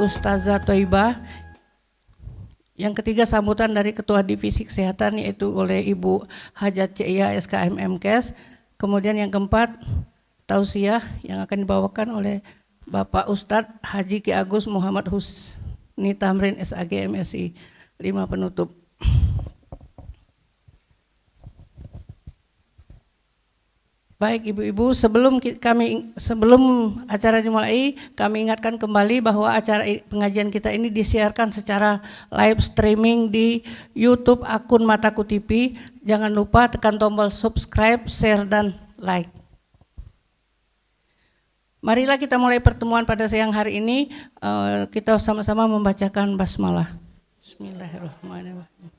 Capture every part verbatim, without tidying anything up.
Ustazah Thoibah. Yang ketiga, sambutan dari Ketua Divisi Kesehatan, yaitu oleh Ibu Hajat Ceia, S K M, M Kes. Kemudian yang keempat, tausiah yang akan dibawakan oleh Bapak Ustadz Haji Ki Agus Muhammad Husni Tamrin, S A G, M Si. Lima penutup. Baik, Ibu-ibu, sebelum ki-, kami ing-, sebelum acara dimulai, kami ingatkan kembali bahwa acara i-, pengajian kita ini disiarkan secara live streaming di YouTube akun Mataku T V. Jangan lupa tekan tombol subscribe, share, dan like. Marilah kita mulai pertemuan pada siang hari ini. Eh, kita sama-sama membacakan basmalah. Bismillahirrahmanirrahim.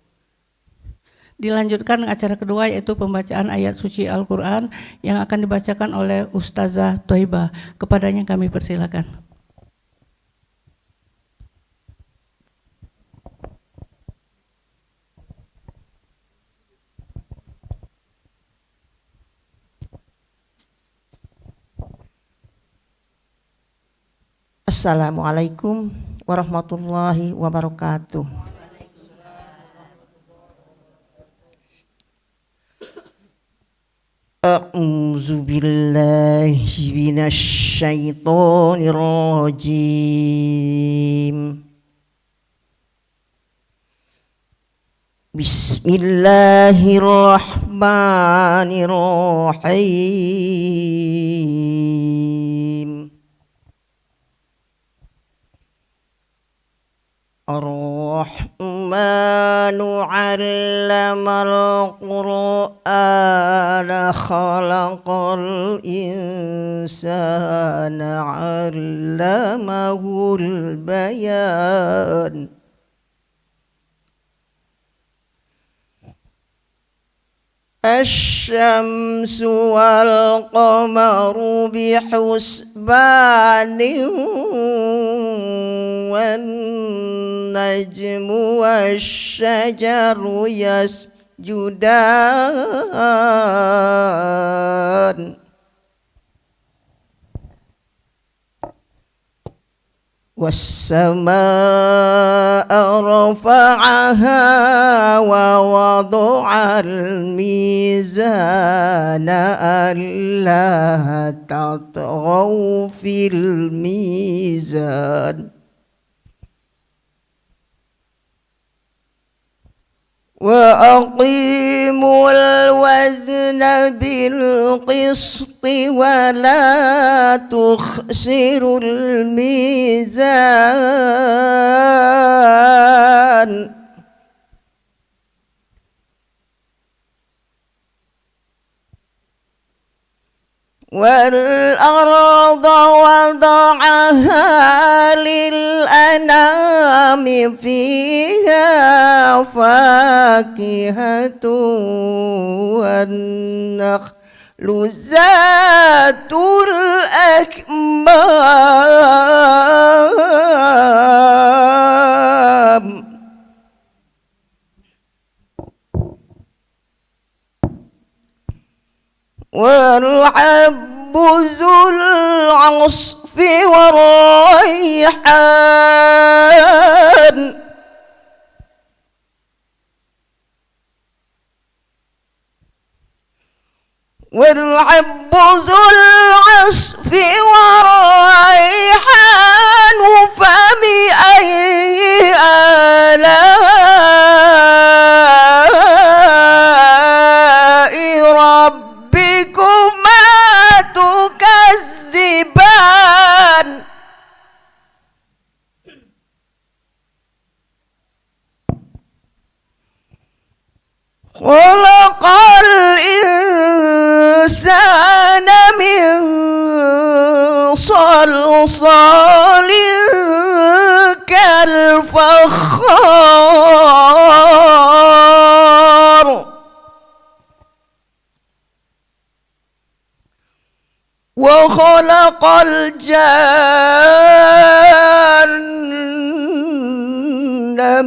Dilanjutkan acara kedua, yaitu pembacaan ayat suci Al-Quran yang akan dibacakan oleh Ustazah Thoibah. Kepadanya kami persilakan. Assalamualaikum warahmatullahi wabarakatuh. A'udzu billahi minasy syaithanir rajim. Bismillahirrahmanirrahim. Ar-Rahmanu 'allamal Qur'ana khalaqal insana 'allamahul bayan. Asy-syamsu wal qamaru bihusbanin wan najmu wasy-syajaru yasjudan. والسماء رفعها ووضع الميزان ألا تطغوا في الميزان وأقيموا الوزن بالقسط ولا تخسروا الميزان. والأرض وضعها للأنام فيها فاكهة والنخل ذات الأكمام. والحب ذو العصف والريحان. والحب ذو العصف والريحان فبأي آلاء ربكما تكذبان. خلق الإنسان من صلصال كالفخار. وخلق الجان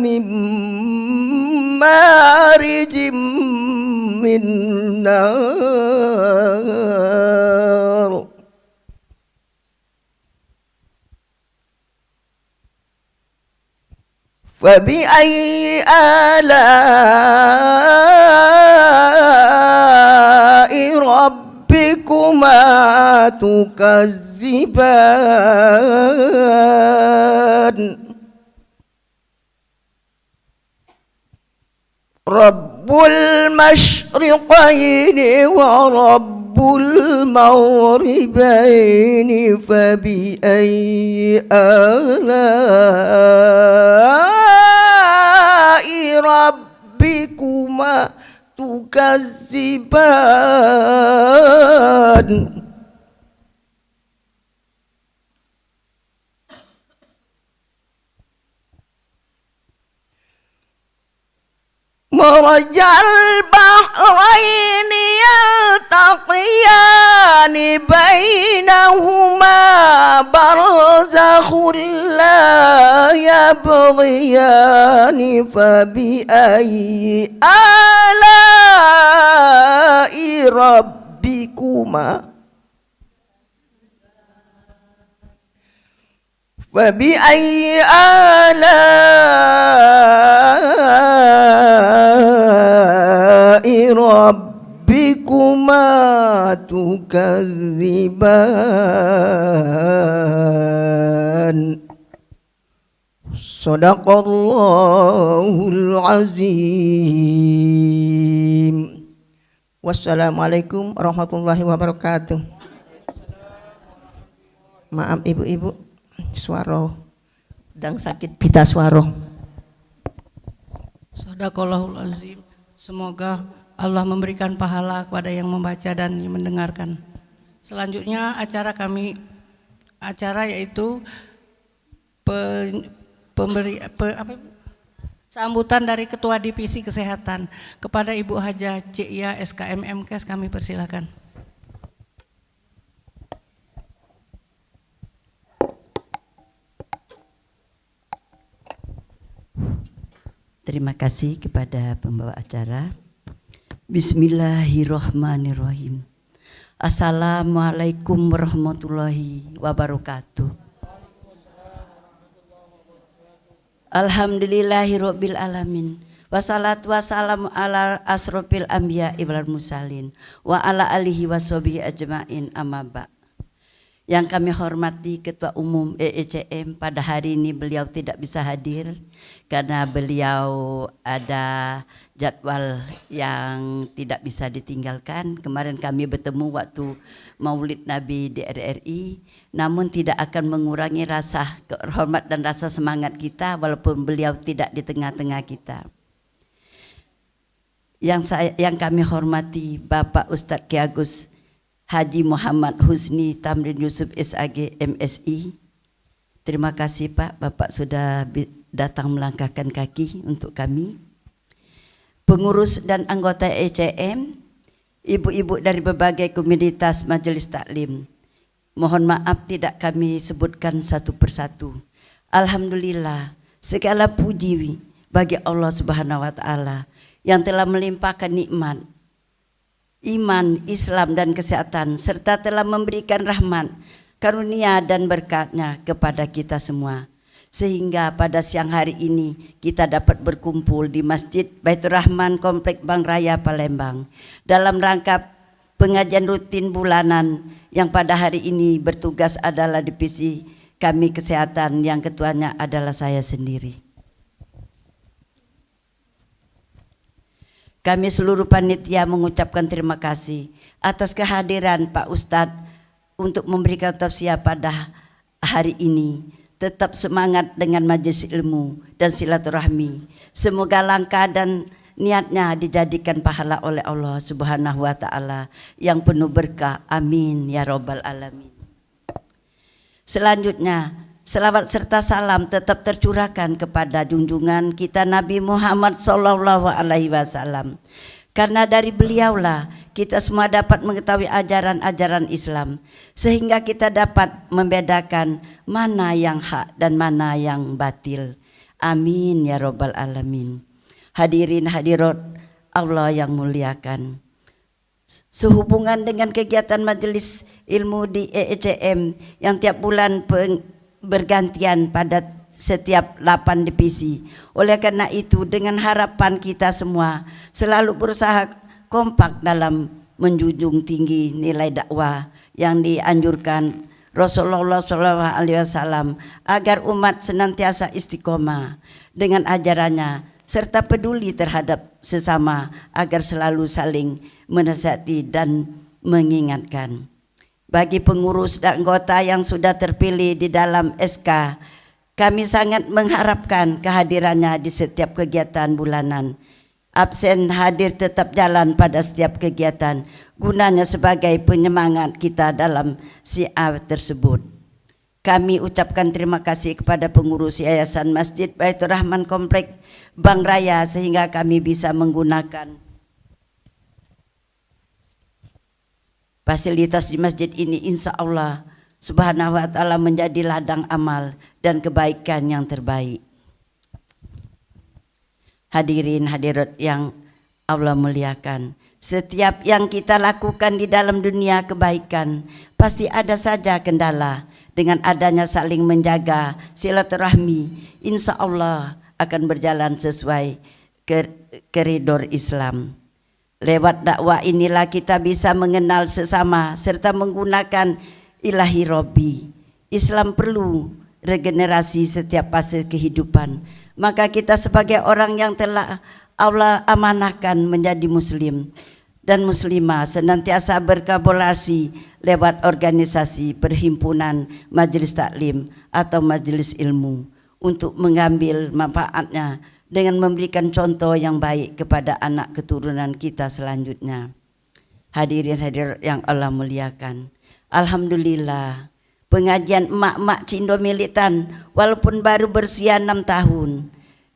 من مارج من نار. فبأي آلاء ربكما تكذبان؟ رب المشرقين ورب المغربين، فبأي آلاء ربكما تكذبان؟ مرج البحرين يلتقيان، بينهما برزخ لا يبغيان، فبأي آلاء ربكما فبأي آلاء ربكما تكذبان؟ صدق الله العظيم. Wassalamualaikum warahmatullahi wabarakatuh. Maaf ibu-ibu, suaro dang sakit pita suaro. Sadaqallahul azim. Semoga Allah memberikan pahala kepada yang membaca dan yang mendengarkan. Selanjutnya acara kami, acara yaitu pe-, pemberi, pe-, apa, sambutan dari Ketua Divisi Kesehatan. Kepada Ibu Hajah Cik Ia, S K M M Kes, kami persilakan. Terima kasih kepada pembawa acara. Bismillahirrahmanirrahim. Assalamualaikum warahmatullahi wabarakatuh. Alhamdulillahirabbil alamin. Wassalatu wassalamu ala asrofil anbiya wal mursalin wa ala alihi washabihi ajmain, amma ba'd. Yang kami hormati Ketua Umum E E C M, pada hari ini beliau tidak bisa hadir karena beliau ada jadwal yang tidak bisa ditinggalkan. Kemarin kami bertemu waktu Maulid Nabi di R R I, namun tidak akan mengurangi rasa kehormat dan rasa semangat kita walaupun beliau tidak di tengah-tengah kita. Yang saya, yang kami hormati Bapak Ustadz Ki Agus Haji Muhammad Husni Tamrin Yusuf S A G M Si. Terima kasih Pak, Bapak sudah bi-, datang melangkahkan kaki untuk kami. Pengurus dan anggota E C M, ibu-ibu dari berbagai komunitas majelis taklim. Mohon maaf tidak kami sebutkan satu persatu. Alhamdulillah, segala puji bagi Allah Subhanahu wa Ta'ala yang telah melimpahkan nikmat iman, Islam, dan kesehatan, serta telah memberikan rahmat, karunia, dan berkatnya kepada kita semua. Sehingga pada siang hari ini kita dapat berkumpul di Masjid Baitur Rahman, Komplek Bank Raya Palembang, dalam rangka pengajian rutin bulanan yang pada hari ini bertugas adalah divisi kami kesehatan yang ketuanya adalah saya sendiri. Kami seluruh panitia mengucapkan terima kasih atas kehadiran Pak Ustadz untuk memberikan tausiah pada hari ini. Tetap semangat dengan majelis ilmu dan silaturahmi. Semoga langkah dan niatnya dijadikan pahala oleh Allah Subhanahu wa Ta'ala yang penuh berkah. Amin ya Rabbal Alamin. Selanjutnya, selawat serta salam tetap tercurahkan kepada junjungan kita Nabi Muhammad sallallahu alaihi wasallam. Karena dari beliaulah kita semua dapat mengetahui ajaran-ajaran Islam, sehingga kita dapat membedakan mana yang hak dan mana yang batil. Amin ya Rabbal Alamin. Hadirin hadirat Allah yang muliakan. Sehubungan dengan kegiatan majelis ilmu di E E C M yang tiap bulan peng-, bergantian pada setiap lapan divisi. Oleh karena itu, dengan harapan kita semua selalu berusaha kompak dalam menjunjung tinggi nilai dakwah yang dianjurkan Rasulullah sallallahu alaihi wasallam, agar umat senantiasa istiqomah dengan ajarannya serta peduli terhadap sesama, agar selalu saling menasihati dan mengingatkan. Bagi pengurus dan anggota yang sudah terpilih di dalam S K, kami sangat mengharapkan kehadirannya di setiap kegiatan bulanan. Absen hadir tetap jalan pada setiap kegiatan, gunanya sebagai penyemangat kita dalam syiar tersebut. Kami ucapkan terima kasih kepada pengurus Yayasan Masjid Baitur Rahman Komplek Bank Raya sehingga kami bisa menggunakan fasilitas di masjid ini, insya Allah Subhanahu wa Ta'ala menjadi ladang amal dan kebaikan yang terbaik. Hadirin hadirat yang Allah muliakan, setiap yang kita lakukan di dalam dunia kebaikan pasti ada saja kendala. Dengan adanya saling menjaga silaturahmi, insya Allah akan berjalan sesuai ke-, koridor Islam. Lewat dakwah inilah kita bisa mengenal sesama serta menggunakan ilahi Robbi. Islam perlu regenerasi setiap fase kehidupan. Maka kita sebagai orang yang telah Allah amanahkan menjadi muslim dan muslimah senantiasa berkolaborasi lewat organisasi, perhimpunan, majelis taklim atau majelis ilmu untuk mengambil manfaatnya dengan memberikan contoh yang baik kepada anak keturunan kita selanjutnya. Hadirin hadirat yang Allah muliakan, alhamdulillah, pengajian emak-emak Cindo Militan, walaupun baru berusia enam tahun,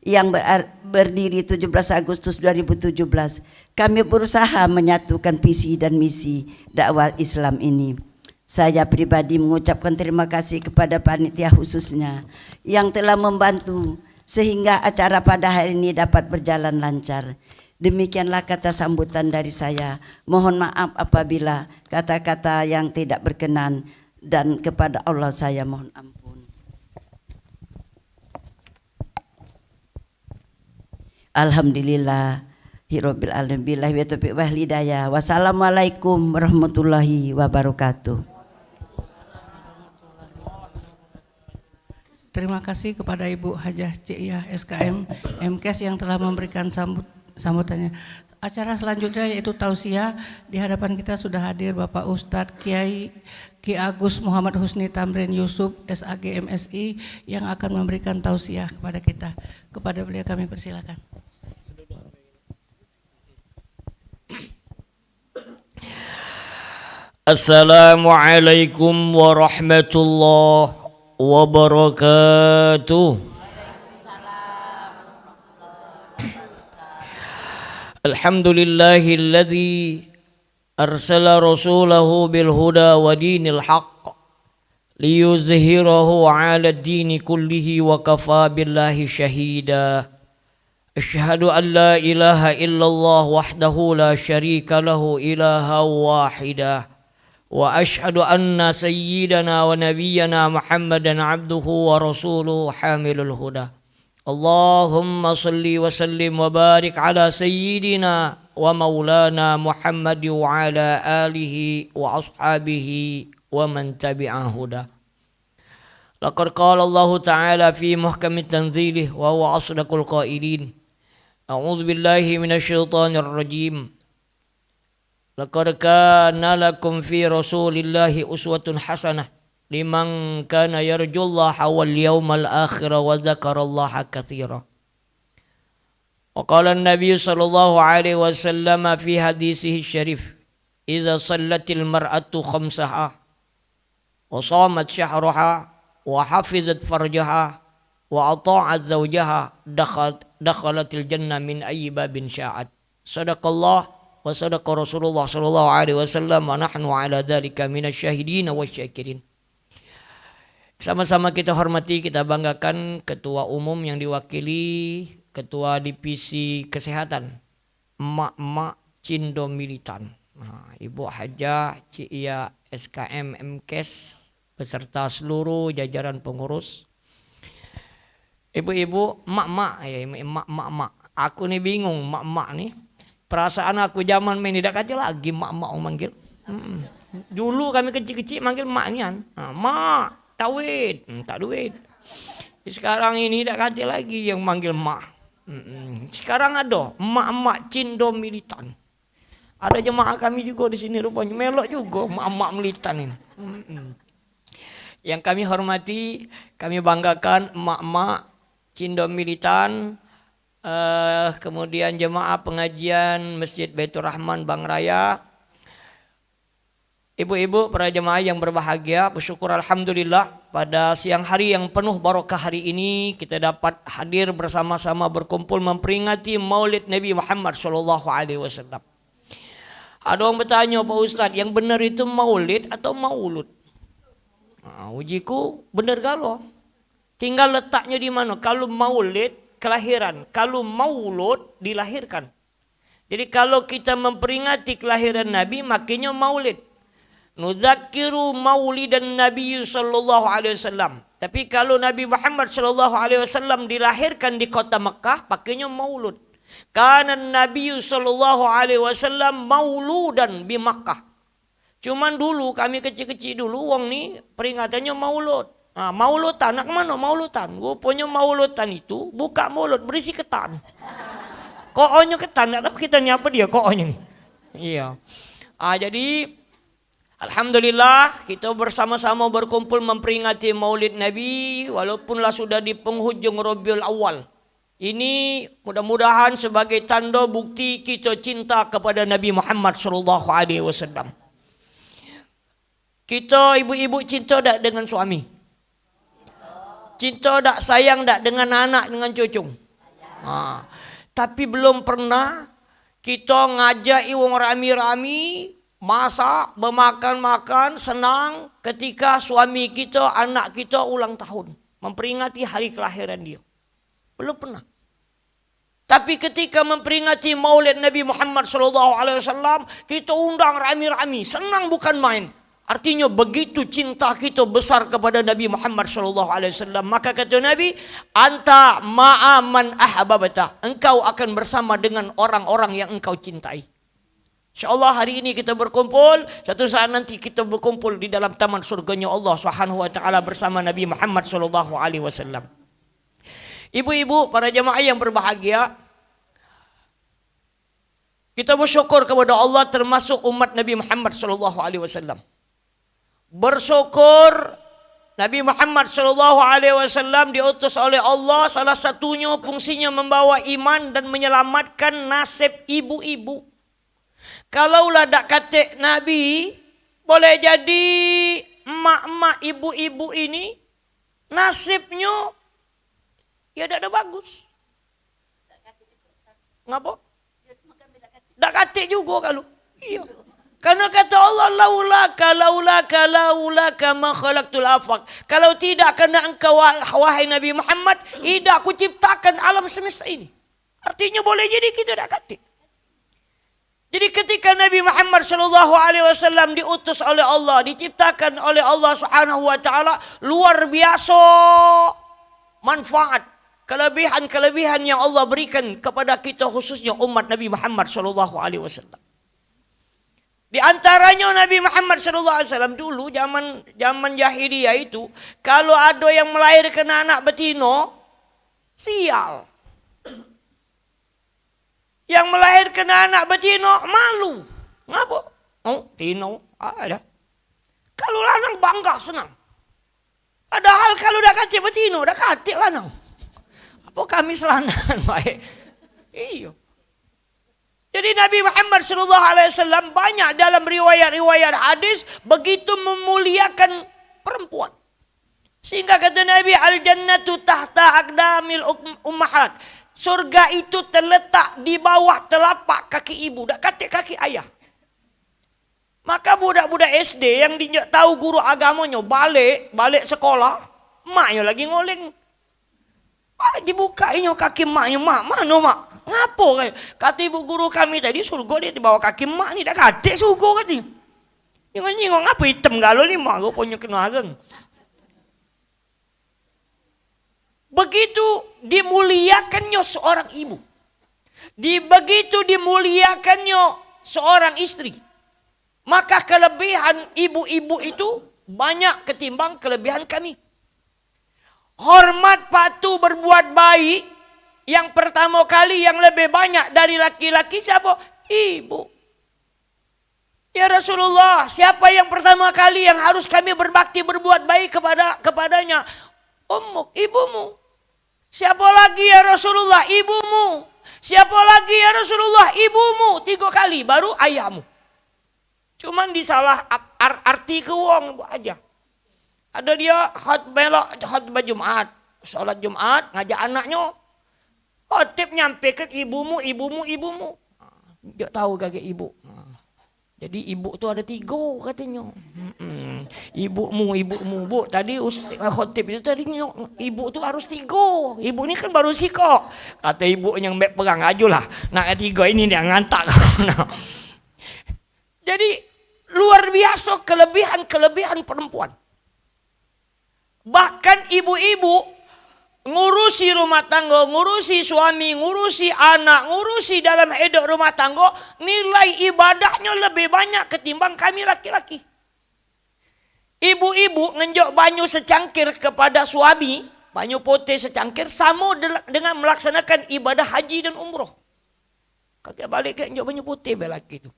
yang berar-, berdiri tujuh belas Agustus dua ribu tujuh belas, kami berusaha menyatukan visi dan misi dakwah Islam ini. Saya pribadi mengucapkan terima kasih kepada panitia khususnya yang telah membantu sehingga acara pada hari ini dapat berjalan lancar. Demikianlah kata sambutan dari saya. Mohon maaf apabila kata-kata yang tidak berkenan, dan kepada Allah saya mohon ampun. Alhamdulillah, hirobbil alamin. Billahi wa taufiq wal hidayah. Wassalamualaikum warahmatullahi wabarakatuh. Terima kasih kepada Ibu Hajah Cik Yah, S K M, M Kes, yang telah memberikan sambut-, sambutannya. Acara selanjutnya yaitu tausiah. Di hadapan kita sudah hadir Bapak Ustadz Kiai Ki Agus Muhammad Husni Tamrin Yusuf, S A G, M Si, yang akan memberikan tausiah kepada kita. Kepada beliau kami persilakan. Assalamualaikum warahmatullahi wabarakatuh. Alhamdulillahilladzi arsala rasulahu bil huda wa dinil haq liyuzhirahu 'alad dini kullihi wa kafa billahi syahida. Asyhadu an la ilaha illallah wahdahu la syarika lahu ilaha wahida. Wa asyhadu anna sayyidana wa nabiyyana Muhammadan abduhu wa rasuluhu hamilul huda. Allahumma salli wa sallim wa barik ala sayyidina wa maulana Muhammad wa ala alihi wa ashabihi wa man tabi'ahu huda. Laqad qala Allahu ta'ala fi muhkami tanzilih wa huwa asdaqul qailin. A'udzu billahi minasy syaithanir rajim. Laqad kana lakum fi Rasulillahi uswatun hasanah liman kana yarjullaha wal yawmal akhira wa dzakarallaha katsira. Wa qala an-nabiy sallallahu alaihi wasallam fi hadisihi syarif, "Idza shallatil mar'atu khamsaha wa shamat syahraha wa hafizat farjaha wa ata'at zaujaha dakhalat, dakhalatil jannah min ayyi babin sya'at." Sadaqallah wa sadaqa Rasulullah sallallahu alaihi wasallam wa nahnu ala dzalika minasy syahidin wasy syakirin. Sama-sama kita hormati, kita banggakan Ketua Umum yang diwakili Ketua Divisi Kesehatan, emak-emak Cindo Militan. Nah, Ibu Hajah Cik Ia S K M M Kes beserta seluruh jajaran pengurus. Ibu-ibu, emak-emak, ya, emak-emak, emak-emak. Aku ni bingung, emak-emak ni. Perasaan aku zaman main ni dak katek lagi emak-emak wong manggil. Mm-mm. Dulu kami kecik-kecik manggil emak nian. Ha, "Mak, tak duit." Hmm, tak duit. Sekarang ini dak katek lagi yang manggil emak. Mm-mm. Sekarang ado emak-emak cindo militan. Ada jemaah kami juga di sini rupanya. Melok juga emak-emak militan ini. Mm-mm. Yang kami hormati, kami banggakan emak-emak cindo militan, eh, kemudian jemaah pengajian Masjid Baitur Rahman Bang Raya, ibu-ibu, para jemaah yang berbahagia, bersyukur alhamdulillah pada siang hari yang penuh barokah hari ini kita dapat hadir bersama-sama berkumpul memperingati Maulid Nabi Muhammad sallallahu alaihi wasallam. Ada orang bertanya, "Pak Ustaz, yang benar itu maulid atau maulud?" Nah, ujiku, benar galo. Tinggal letaknya di mana. Kalau maulid, kelahiran. Kalau maulud, dilahirkan. Jadi kalau kita memperingati kelahiran Nabi, makanya maulid. Nudzakiru maulidan Nabi sallallahu alaihi wasallam. Tapi kalau Nabi Muhammad sallallahu alaihi wasallam dilahirkan di kota Mekah, pakainya maulud. Kana Nabi sallallahu alaihi wasallam mauludan bi Makkah. Cuman dulu, kami kecik-kecik dulu, wong ni peringatannya maulud. Ha, maulutan, nak ke mano maulutan? Rupanya maulutan itu buka mulut berisi ketan. Koonyo ketan, dak tahu kita ni apa dia koonyo ni. Iya. Ah, jadi alhamdulillah kita bersama-sama berkumpul memperingati Maulid Nabi walaupun lah sudah di penghujung Rabiul Awal. Ini mudah-mudahan sebagai tanda bukti kita cinta kepada Nabi Muhammad sallallahu alaihi wasallam. Kita ibu-ibu cinta dak dengan suami? Cinta dak, sayang dak dengan anak, dengan cucu? Ha. Tapi belum pernah kita ngajak wong rami-rami masak, bemakan-makan, senang ketika suami kita, anak kita ulang tahun, memperingati hari kelahiran dia. Belum pernah. Tapi ketika memperingati Maulid Nabi Muhammad sallallahu alaihi wasallam, kita undang rami-rami, senang bukan main. Artinya begitu cinta kita besar kepada Nabi Muhammad sallallahu alaihi wasallam. Maka kata Nabi, "Anta ma'a man ahbabta." Engkau akan bersama dengan orang-orang yang engkau cintai. Insyaallah hari ini kita berkumpul, suatu saat nanti kita berkumpul di dalam taman surganya Allah Subhanahu wa taala bersama Nabi Muhammad sallallahu alaihi wasallam. Ibu-ibu, para jamaah yang berbahagia, kita bersyukur kepada Allah termasuk umat Nabi Muhammad sallallahu alaihi wasallam. Bersyukur Nabi Muhammad sallallahu alaihi wasallam diutus oleh Allah, salah satunya fungsinya membawa iman dan menyelamatkan nasib ibu-ibu. Kalaulah dak katek Nabi, boleh jadi emak-emak, ibu-ibu ini nasibnyo ya dak ado bagus. Ngapo? Dak katek jugo kalu. Iyo. Karena kata Allah, "Laulaka, laulaka, laulaka ma khalaqtul afaq." Kalau tidak karena engkau, wah-, wahai Nabi Muhammad, idak Aku ciptakan alam semesta ini. Artinya boleh jadi kita dak katek. Jadi ketika Nabi Muhammad sallallahu alaihi wasallam diutus oleh Allah, diciptakan oleh Allah Subhanahu wa taala, luar biasa manfaat, kelebihan-kelebihan yang Allah berikan kepada kita, khususnya umat Nabi Muhammad sallallahu alaihi wasallam. Di antaranya Nabi Muhammad sallallahu alaihi wasallam dulu zaman, zaman jahiliyah itu, kalau ada yang melahirkan anak betino, sial. Yang melahirkan anak betino malu. Ngapo? Oh, tino. Ah, dah. Kalau lanang bangga, senang. Padahal kalau dak katek betino, dak katek lanang. Apa kami selanang baik? Iyo. Jadi Nabi Muhammad sallallahu alaihi wasallam banyak dalam riwayat-riwayat hadis begitu memuliakan perempuan. Sehingga kata Nabi, "Al-jannatu tahta aqdamil um-, ummahat." Surga itu terletak di bawah telapak kaki ibu, dak katek kaki ayah. Maka budak-budak S D yang dinjak tahu guru agamonyo balik, balik sekolah, maknyo lagi ngoling. Ah, dibuka inyo kaki maknyo, "Mak, mano, Mak?" "Ngapo?" Kato ibu guru kami tadi, "Surga di bawah kaki mak ni, dak katek surga," kato. Nyingok-nyingok, "Ngapo item galo ni, Mak?" Ruponyo keno areng. Begitu dimuliakannyo seorang ibu. Di, begitu dimuliakannyo seorang istri. Maka kelebihan ibu-ibu itu banyak ketimbang kelebihan kami. Hormat patuh berbuat baik yang pertamo kali yang lebih banyak dari laki-laki siapo? Ibu. Ya Rasulullah, siapa yang pertama kali yang harus kami berbakti berbuat baik kepada kepadanya? Ummuk, ibumu. Siapa lagi ya Rasulullah? Ibumu. Siapa lagi ya Rasulullah? Ibumu. Tiga kali, baru ayahmu. Cuman disalah ap- ar- arti ke wong aja. Ada dia khot belok khotbah Jumat, salat Jumat, ngajak anaknyo. Khotib nyampaikan ibumu, ibumu, ibumu. Dia tahu kagak ibu. Jadi ibu tu ada tiga katanyo. Mm-mm. Ibumu, ibumu, bu. Tadi us- khotib itu tadi nyo, ibu tu harus tiga. Ibu ni kan baru sikok. Kata ibu yang baik perang ajulah. Nak tiga ini dia ngantak. Nah. Jadi luar biasa kelebihan-kelebihan perempuan. Bahkan ibu-ibu ngurusi rumah tangga, ngurusi suami, ngurusi anak, ngurusi dalam hidup rumah tangga, nilai ibadahnyo lebih banyak ketimbang kami laki-laki. Ibu-ibu ngenjok banyu secangkir kepada suami, banyu putih secangkir, samo del- dengan melaksanakan ibadah haji dan umroh. Kagek balik kek njok banyu putih be laki tu.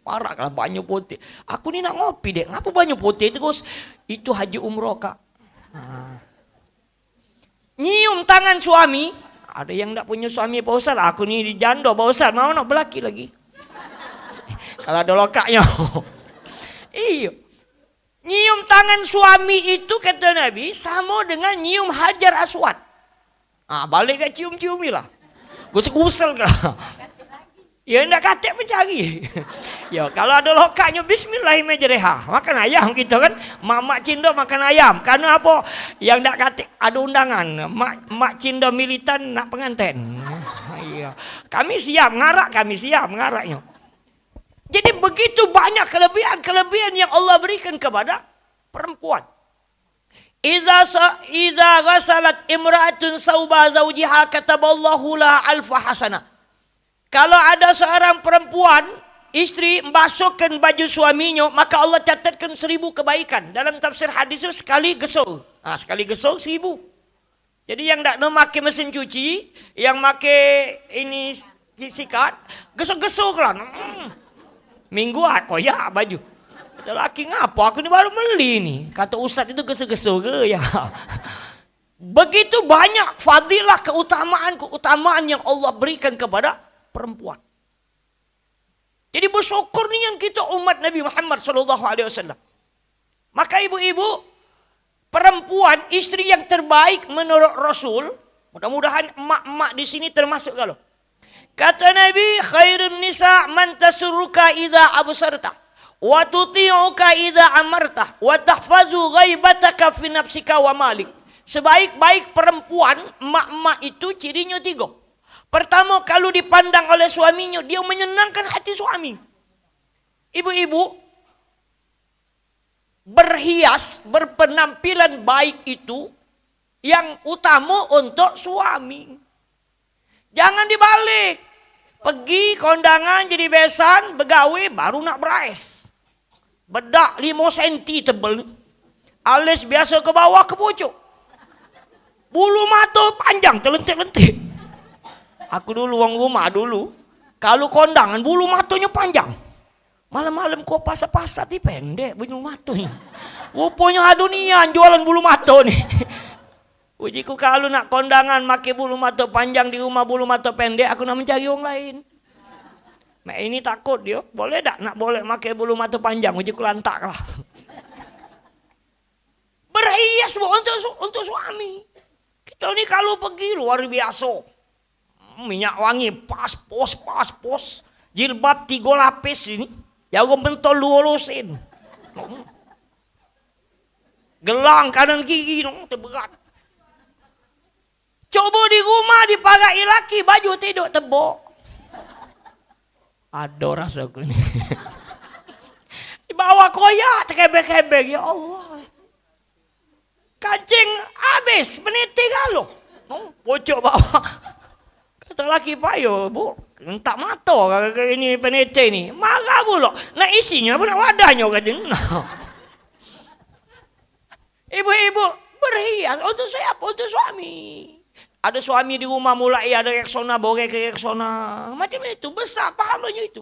Parak lah banyu putih. Aku ni nak ngopi dek. Ngapo banyu putih tu, Gus? Itu haji umroh, Kak. Nah. Nyium tangan suami. Ada yang ndak punyo suami, Pak Ustaz. Aku ni jando, Pak Ustaz. Mau nak belaki lagi. Kalau ada lokaknyo. Iyo. Nyium tangan suami itu, kata Nabi, samo dengan nyium Hajar Aswad. Ah, balik ke cium-ciumi lah. Gusel-gusel ke lah. Ya, ndak katek mencari. Ya, kalau ada lokaknyo, bismillahirrahmanirrahim. Makan ayam kita kan. Mak-mak cindo makan ayam. Karena apa? Yang ndak katek ada undangan. Mak, mak cindo militan nak penganten. Iya. Kami siap, ngarak kami siap, ngaraknyo. Jadi begitu banyak kelebihan-kelebihan yang Allah berikan kepada perempuan. Idza sa- idza ghasalat imra'atun sauba zaujiha kataballahu laha alfa hasanah. Kalau ada seorang perempuan, istri, membasuhkan baju suaminya, maka Allah catatkan seribu kebaikan. Dalam tafsir hadis tu, sekali gesur. Ha, sekali gesur, seribu. Jadi yang dak nak make mesin cuci, yang make ini si- sikat, gesur-gesur ke lah. Hmm. Minggu ah, koyak baju. Kata laki, "Ngapo aku ni baru meli ni?" Kata ustaz itu, "Gesur-gesur ke ya?" Begitu banyak fadilah keutamaan-keutamaan yang Allah berikan kepada perempuan. Jadi bersyukur nian kita umat Nabi Muhammad sallallahu alaihi wasallam. Maka ibu-ibu, perempuan, istri yang terbaik menurut Rasul, mudah-mudahan emak-emak di sini termasuk kalau. Kata Nabi, "Khairun nisa man tasurruka idza absarta, wa tuti'uka idza amarta, wa tahfazu ghaibataka fi nafsika wa malik." Sebaik-baik perempuan, emak-emak itu cirinyo tiga. Pertama, kalau dipandang oleh suaminya, dia menyenangkan hati suami. Ibu-ibu, berhias, berpenampilan baik itu yang utama untuk suami. Jangan dibalik. Pergi kondangan jadi besan, begawe, baru nak beraes. Bedak limo senti tebel. Alis biasa ke bawah ke pucuk. Bulu mato panjang, telentik-lentik. Aku dulu wong rumah dulu, kalau kondangan bulu matonyo panjang. Malam-malam ku pasat-pasat, ih, pendek bulu matonyo. Ruponyo ado nian jualan bulu mato ni. Ujiku, kalu nak kondangan make bulu mato panjang, di rumah bulu mato pendek, aku nak mencari wong lain. Mak ini takut dio, boleh dak nak boleh make bulu mato panjang, ujiku lantak lah. Berhias, Bu, untuk su- untuk suami. Kita ni kalu pergi luar biasa. Minyak wangi, pas, pos, pas, pos. Jilbab tiga lapis ini. Jarum pentol dua lusin. Gelang kanan kiri, no, terberat. Coba di rumah diparai laki, baju tiduk tebok. Ado rasaku ni. Dibawa koyak, tekebek-kebek. Ya Allah. Kancing habis, meniti galo. Nang pojok bawah. Kato laki, "Payo, Bu, entak mato ini penete ni." Marah pulo. "Nak isinyo apo nak wadahnyo?" kato. Nah. Ibu-ibu berhias untuk siapo? Untuk suami. Ado suami di rumah mulai ado Rexona, borek ke Rexona. Macam itu, besak pahalonyo itu.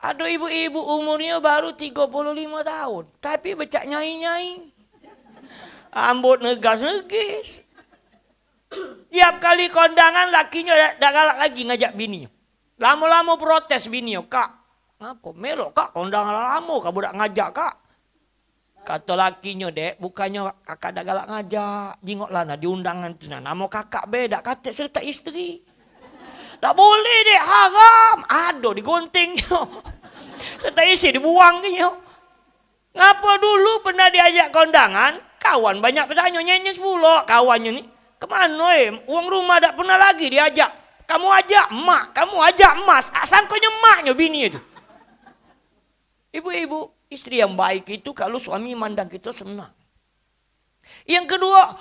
Ado ibu-ibu umurnyo baru tigo puluh limo taun, tapi becak nyai-nyai. Ambut negas-negis. Tiap kali kondangan, lakinyo dak, dak galak lagi ngajak bininyo. Lamo-lamo protes bininyo, "Kak, ngapo melok Kak kondangan lamo, kamu dak ngajak Kak?" Kato lakinyo, "Dek, bukannyo kakak dak galak ngajak. Jingoklah nah di undangan tu nah. Namo kakak be, dak katek serta isteri." "Dak boleh, Dek, haram." Ado digontengnyo. Serta isteri dibuangkenyo. Ngapo dulu pernah diajak kondangan, kawan banyak betanyo, nyenyes pulo kawannyo ni. "Kemano, eh? Wong rumah dak pernah lagi diajak. Kamu ajak emak, kamu ajak emas." Ah, sangkonyo emaknyo bini itu. Ibu-ibu, istri yang baik itu kalau suami mandang kita senang. Yang kedua,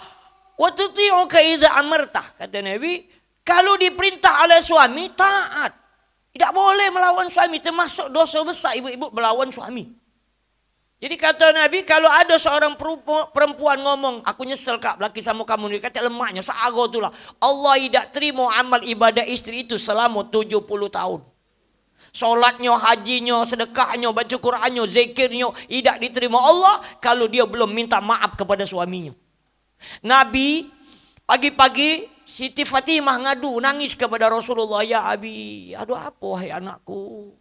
"Wa tuti'uka idza amartah." Kata Nabi, kalau diperintah oleh suami, taat. Tidak boleh melawan suami, termasuk dosa besar ibu-ibu melawan suami. Jadi kata Nabi, kalau ada seorang perupu-, perempuan ngomong, "Aku nyesel, Kak, belaki sama kamu ni," kata lemaknya, seago itulah. Allah tidak terima amal ibadah istri itu selama tujuh puluh tahun. Solatnyo, hajinyo, sedekahnyo, baca Qurannyo, zikirnyo, idak diterima Allah kalau dia belum minta maaf kepada suaminya. Nabi, pagi-pagi, Siti Fatimah ngadu, nangis kepada Rasulullah, "Ya Abi, ado apo, wahai anakku?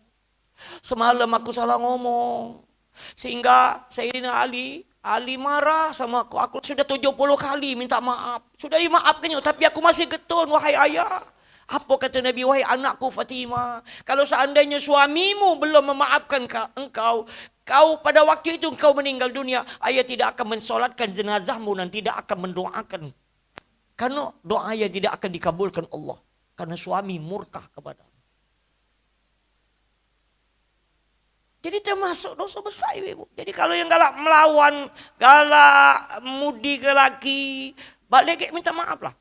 Semalam aku salah ngomong. Sehingga Sayyidina Ali, Ali marah sama aku. Aku sudah tujuh puluh kali minta maaf. Sudah dimaafkannya, tapi aku masih getun, wahai ayah." Apa kata Nabi, "Wahai anakku Fatimah, kalau seandainya suamimu belum memaafkan ka-, engkau, kau pada waktu itu engkau meninggal dunia, ayah tidak akan mensolatkan jenazahmu dan tidak akan mendoakan. Karena doa ayah tidak akan dikabulkan Allah. Karena suami murka kepada." Jadi termasuk dosa besar, ibu-ibu. Jadi kalau yang galak melawan, galak mudi ke laki, balik ke minta maaf lah.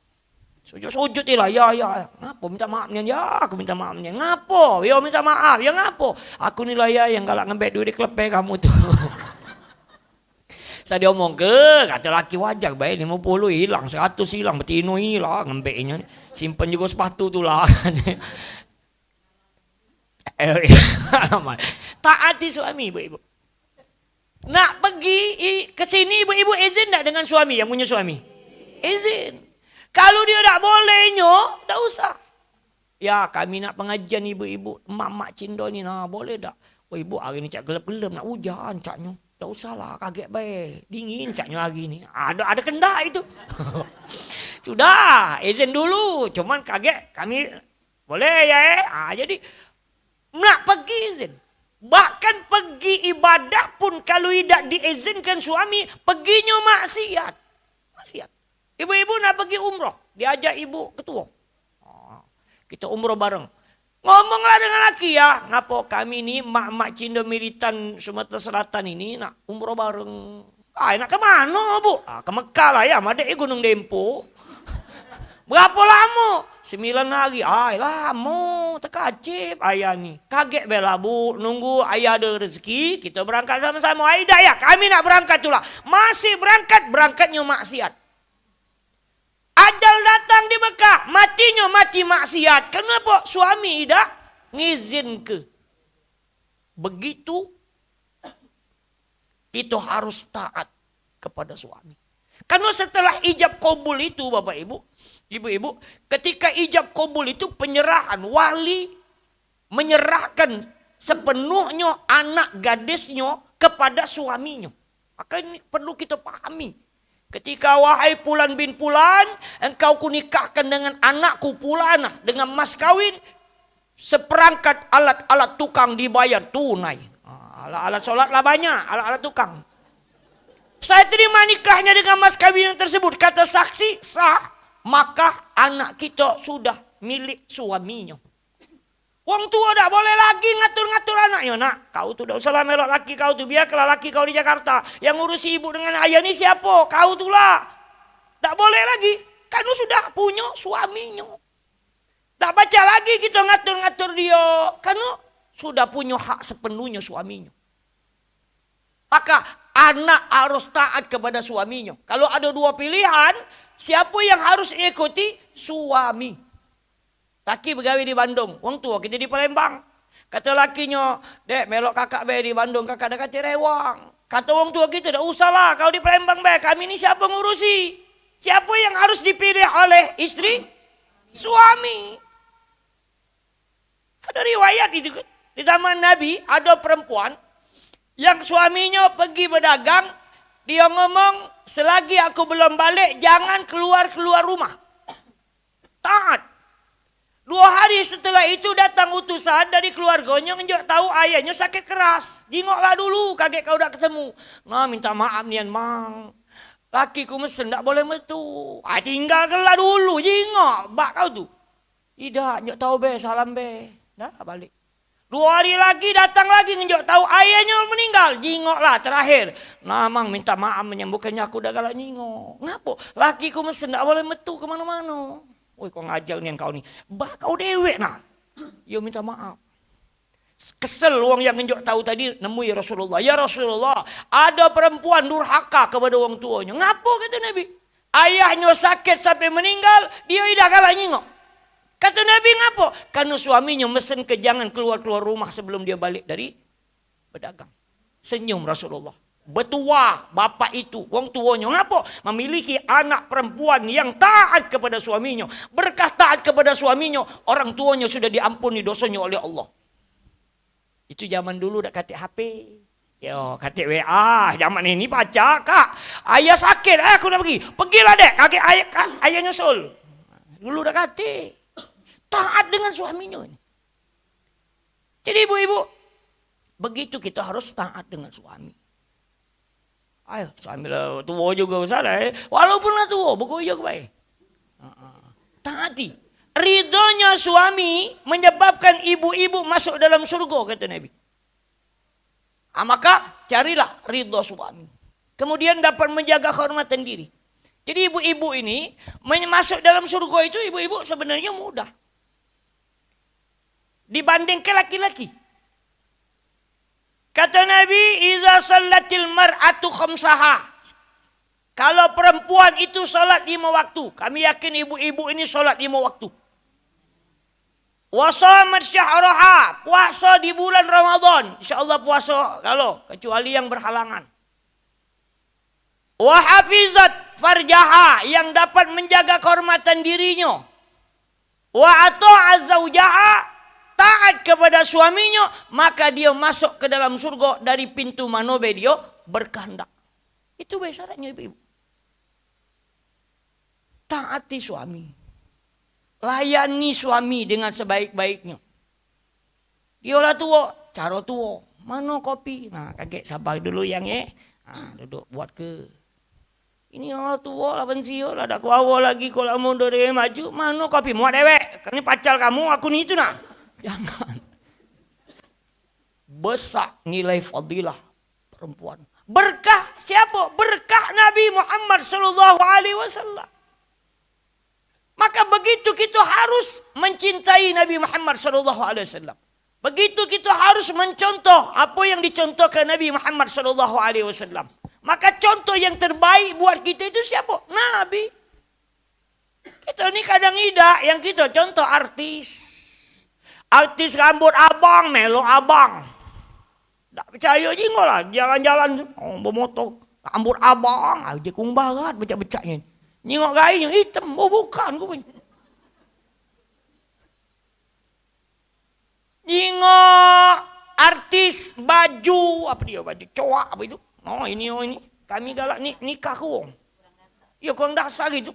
Sujud-sujud lah, "Ya, ya, ya. Ngapo minta maaf nian? Ya, aku minta maaf nian." "Ngapo?" "Ya, minta maaf." "Ya, ngapo?" "Aku ni lah, ya, yang galak ngembek duit di kelepe kamu tu." Saya diomong ke, kata laki, "Wajar bae, limo puluh hilang, seratus hilang, betino hilang, ngembeknyo ni. Simpen juga sepatu tu lah." Taati suami, ibu-ibu. Nak pergi i-, ke sini, ibu-ibu izin ndak dengan suami, yang punya suami? Izin. Kalau dia dak boleh nyo, dak usah. "Ya, kami nak pengajian ibu-ibu, emak-emak cindo ni, nah, boleh dak?" "Oh, ibu, hari ni cak gelap-gelap, nak ujan caknyo." "Dak usahlah, kagek bae. Dingin caknyo hari ni." Ada, ada kendak itu. "Sudah, izin dulu. Cuman kagek kami." "Boleh ya, eh?" Ah, jadi nak pergi izin. Bahkan pergi ibadah pun kalau idak diizinkan suami, perginyo maksiat. Maksiat. Ibu-ibu nak pergi umroh, diajak ibu ketua. Ah, kita umroh bareng. Ngomonglah dengan laki ya, "Ngapo kami ni mak-mak cindo militan Sumatera Selatan ini nak umroh bareng." "Ai, nak ke mano, Bu?" "Ah, ke Mekah lah ya, madek Gunung Dempo." "Berapo lamo?" "Sembilan hari." "Ai, lamo, tekacip ayah ni." "Kagek be lah, Bu, nunggu ayah ada rezeki, kita berangkat sama-sama." "Ai, dak ya, kami nak berangkat tu lah." Masih berangkat, berangkatnyo maksiat. Ajal datang di Mekah, matinyo mati maksiat. Kenapo? Suami idak ngizinke. Begitu kito harus taat kepada suami. Karena setelah ijab kabul itu, Bapak Ibu, Ibu-ibu, ketika ijab kabul itu penyerahan, wali menyerahkan sepenuhnyo anak gadisnyo kepada suaminyo. Maka ini perlu kita pahami. Ketika, "Wahai Pulan bin Pulan, engkau kunikahkan dengan anakku Pulanah dengan mas kawin, seperangkat alat-alat tukang dibayar tunai." Ah, alat-alat sholat lah banyak, alat-alat tukang. "Saya terima nikahnya dengan mas kawin yang tersebut," kata saksi, "sah, maka anak kita sudah milik suaminya." Wong tuo dak boleh lagi ngatur-ngatur anaknyo. "Nak, kau tu dak usahlah melok laki kau tu, biarkanlah laki kau di Jakarta. Yang ngurusi ibu dengan ayah ni siapo? Kau tu lah." Dak boleh lagi. Karena sudah punyo suaminyo. Dak pacak lagi kito ngatur-ngatur dio. Karena sudah punyo hak sepenuhnyo suaminyo. Maka anak harus taat kepada suaminyo. Kalau ada dua pilihan, siapa yang harus ikuti? Suami. Laki begawe di Bandung, wong tuo kito di Palembang. Kato lakinyo, "Dek, melok kakak be di Bandung, kakak dak katek rewang." Kato wong tuo kito, "Dak usahlah, kau di Palembang be, kami ni siapo ngurusi?" Siapo yang harus dipilih oleh istri? Suami. Ada riwayat itu kan. Di zaman Nabi, ada perempuan yang suaminyo pergi bedagang, dio ngomong, "Selagi aku belum balik, jangan keluar-keluar rumah." Taat. Dua hari setelah itu datang utusan dari keluargonyo ngenjuk tau ayahnya sakit keras. "Jingoklah dulu, kagek kau dak ketemu." "Nah, minta maaf nian, Mang. Lakiku mesen dak boleh metu." "Ah, tinggalkanlah dulu, jingok bak kau tu." "Idak, njuk tau be, salam be." Dah balik. Dua hari lagi datang lagi ngenjuk tau ayahnya meninggal. "Jingoklah terakhir." "Nah, Mang, minta maaf nian, bukannya aku dak galak nyingok." "Ngapo?" "Lakiku mesen dak boleh metu ke mano-mano." "Woi, kau ngajar nian kau ni. Bak kau dewek nah." Yo minta maaf. Kesel wong yang ngenjuk tau tadi nemui Rasulullah. "Ya Rasulullah, ada perempuan durhaka kepada wong tuonyo." "Ngapo?" kata Nabi. "Ayahnyo sakit sampai meninggal, dio idak galak nyingok." Kata Nabi, "Ngapo?" "Karena suaminyo mesen ke jangan keluar-keluar rumah sebelum dio balik dari bedagang." Senyum Rasulullah. Betua bapak itu, wong tuonyo. Ngapo? Memiliki anak perempuan yang taat kepada suaminyo. Berkah taat kepada suaminyo, orang tuonyo sudah diampuni dosonyo oleh Allah. Itu zaman dulu dak katek H P. Yo, katek W A. Zaman ini pacak, Kak. "Ayah sakit, eh, aku nak pergi." "Pergilah, Dek, kagek ayah, Kak, ayah nyusul." Dulu dak katek. Taat dengan suaminyo ini. Jadi ibu-ibu, begitu kita harus taat dengan suami. Ayo, suami lah tuo juga besar, eh. Walaupun lah tuo, begoyo ke bae. Heeh. Taati. Ridhonya suami menyebabkan ibu-ibu masuk dalam surga, kata Nabi. Ah, maka carilah ridho suami. Kemudian dapat menjaga kehormatan diri. Jadi ibu-ibu ini men-, masuk dalam surga itu ibu-ibu sebenarnya mudah. Dibandingkan laki-laki. Kata Nabi, "Iza sallatil mar'atu khamsaha." Kalau perempuan itu salat lima waktu, kami yakin ibu-ibu ini salat lima waktu. "Wa shamat syahraha," puasa di bulan Ramadan. Insyaallah puasa kalau, kecuali yang berhalangan. "Wa hafizat farjaha," yang dapat menjaga kehormatan dirinya. "Wa ata'at zaujaha," taat kepada suaminya, maka dia masuk ke dalam surga dari pintu mano be dia berkehendak. Itu be syaratnya, ibu-ibu. Taati suami. Layani suami dengan sebaik-baiknya. Dio lah tuo, caro tuo. "Mano kopi?" Nah, kagek sabar dulu, Yang, ye. Ah, duduk buat ke. Ini orang tuo lah, pensiun lah, dak kuawo lagi, kok lamo dak maju. "Mano kopi?" "Muat dewek. Kami pacar kamu, aku ni itu nah." Jangan. Besak nilai fadilah perempuan. Berkah siapa? Berkah Nabi Muhammad sallallahu alaihi wasallam. Maka begitu kita harus mencintai Nabi Muhammad sallallahu alaihi wasallam. Begitu kita harus mencontoh apa yang dicontohkan Nabi Muhammad sallallahu alaihi wasallam. Maka contoh yang terbaik buat kita itu siapa? Nabi. Kita ni kadang idak, yang kita contoh artis. Artis rambut abang, melok abang. Dak percaya, jingok lah jalan-jalan, oh, bemotor, rambut abang, ah, jekung barat becak-becaknyo. Nyingok gainyo item, oh, bukan, ku. Nyingok artis baju, apa dio, baju coak apa itu? Oh, ini, oh, ini. Kami galak ni, nikah ku wong. Yo, kurang dasar itu.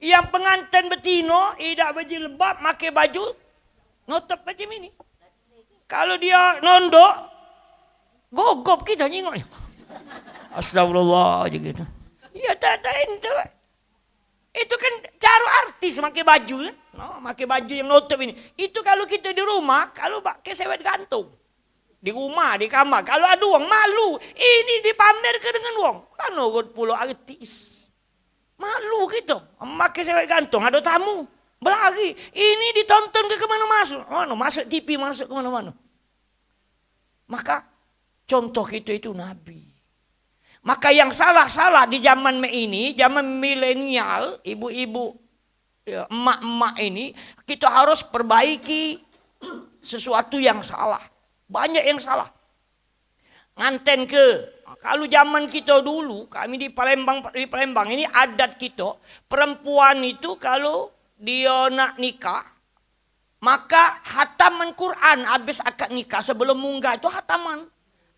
Yang pengantin betino, idak bejilbab, make baju nutup macam ini. Kalau dia nondok, gogop kita nyingoknya. Astagfirullah aja gitu. Iya, tak, tak, itu. Itu kan caro artis make baju kan. No, make baju yang nutup ini. Itu kalau kita di rumah, kalau pakai sewet gantung. Di rumah, di kamar. Kalau ada wong malu, ini dipamerke dengan wong. Kan nurut pulo artis. Malu kito. Make sewet gantung, ado tamu. Belari. Ini ditonton ke kemano masuk. Mano masuk T V, masuk kemano-mano. Maka contoh kito itu Nabi. Maka yang salah-salah di zaman me ini, zaman milenial, ibu-ibu, ya, emak-emak ini, kita harus perbaiki sesuatu yang salah. Banyak yang salah. Nganten ke, kalu zaman kita dulu, kami di Palembang, di Palembang ini adat kita, perempuan itu kalu dia nak nikah, maka hataman Quran habis akad nikah sebelum munggah itu hataman.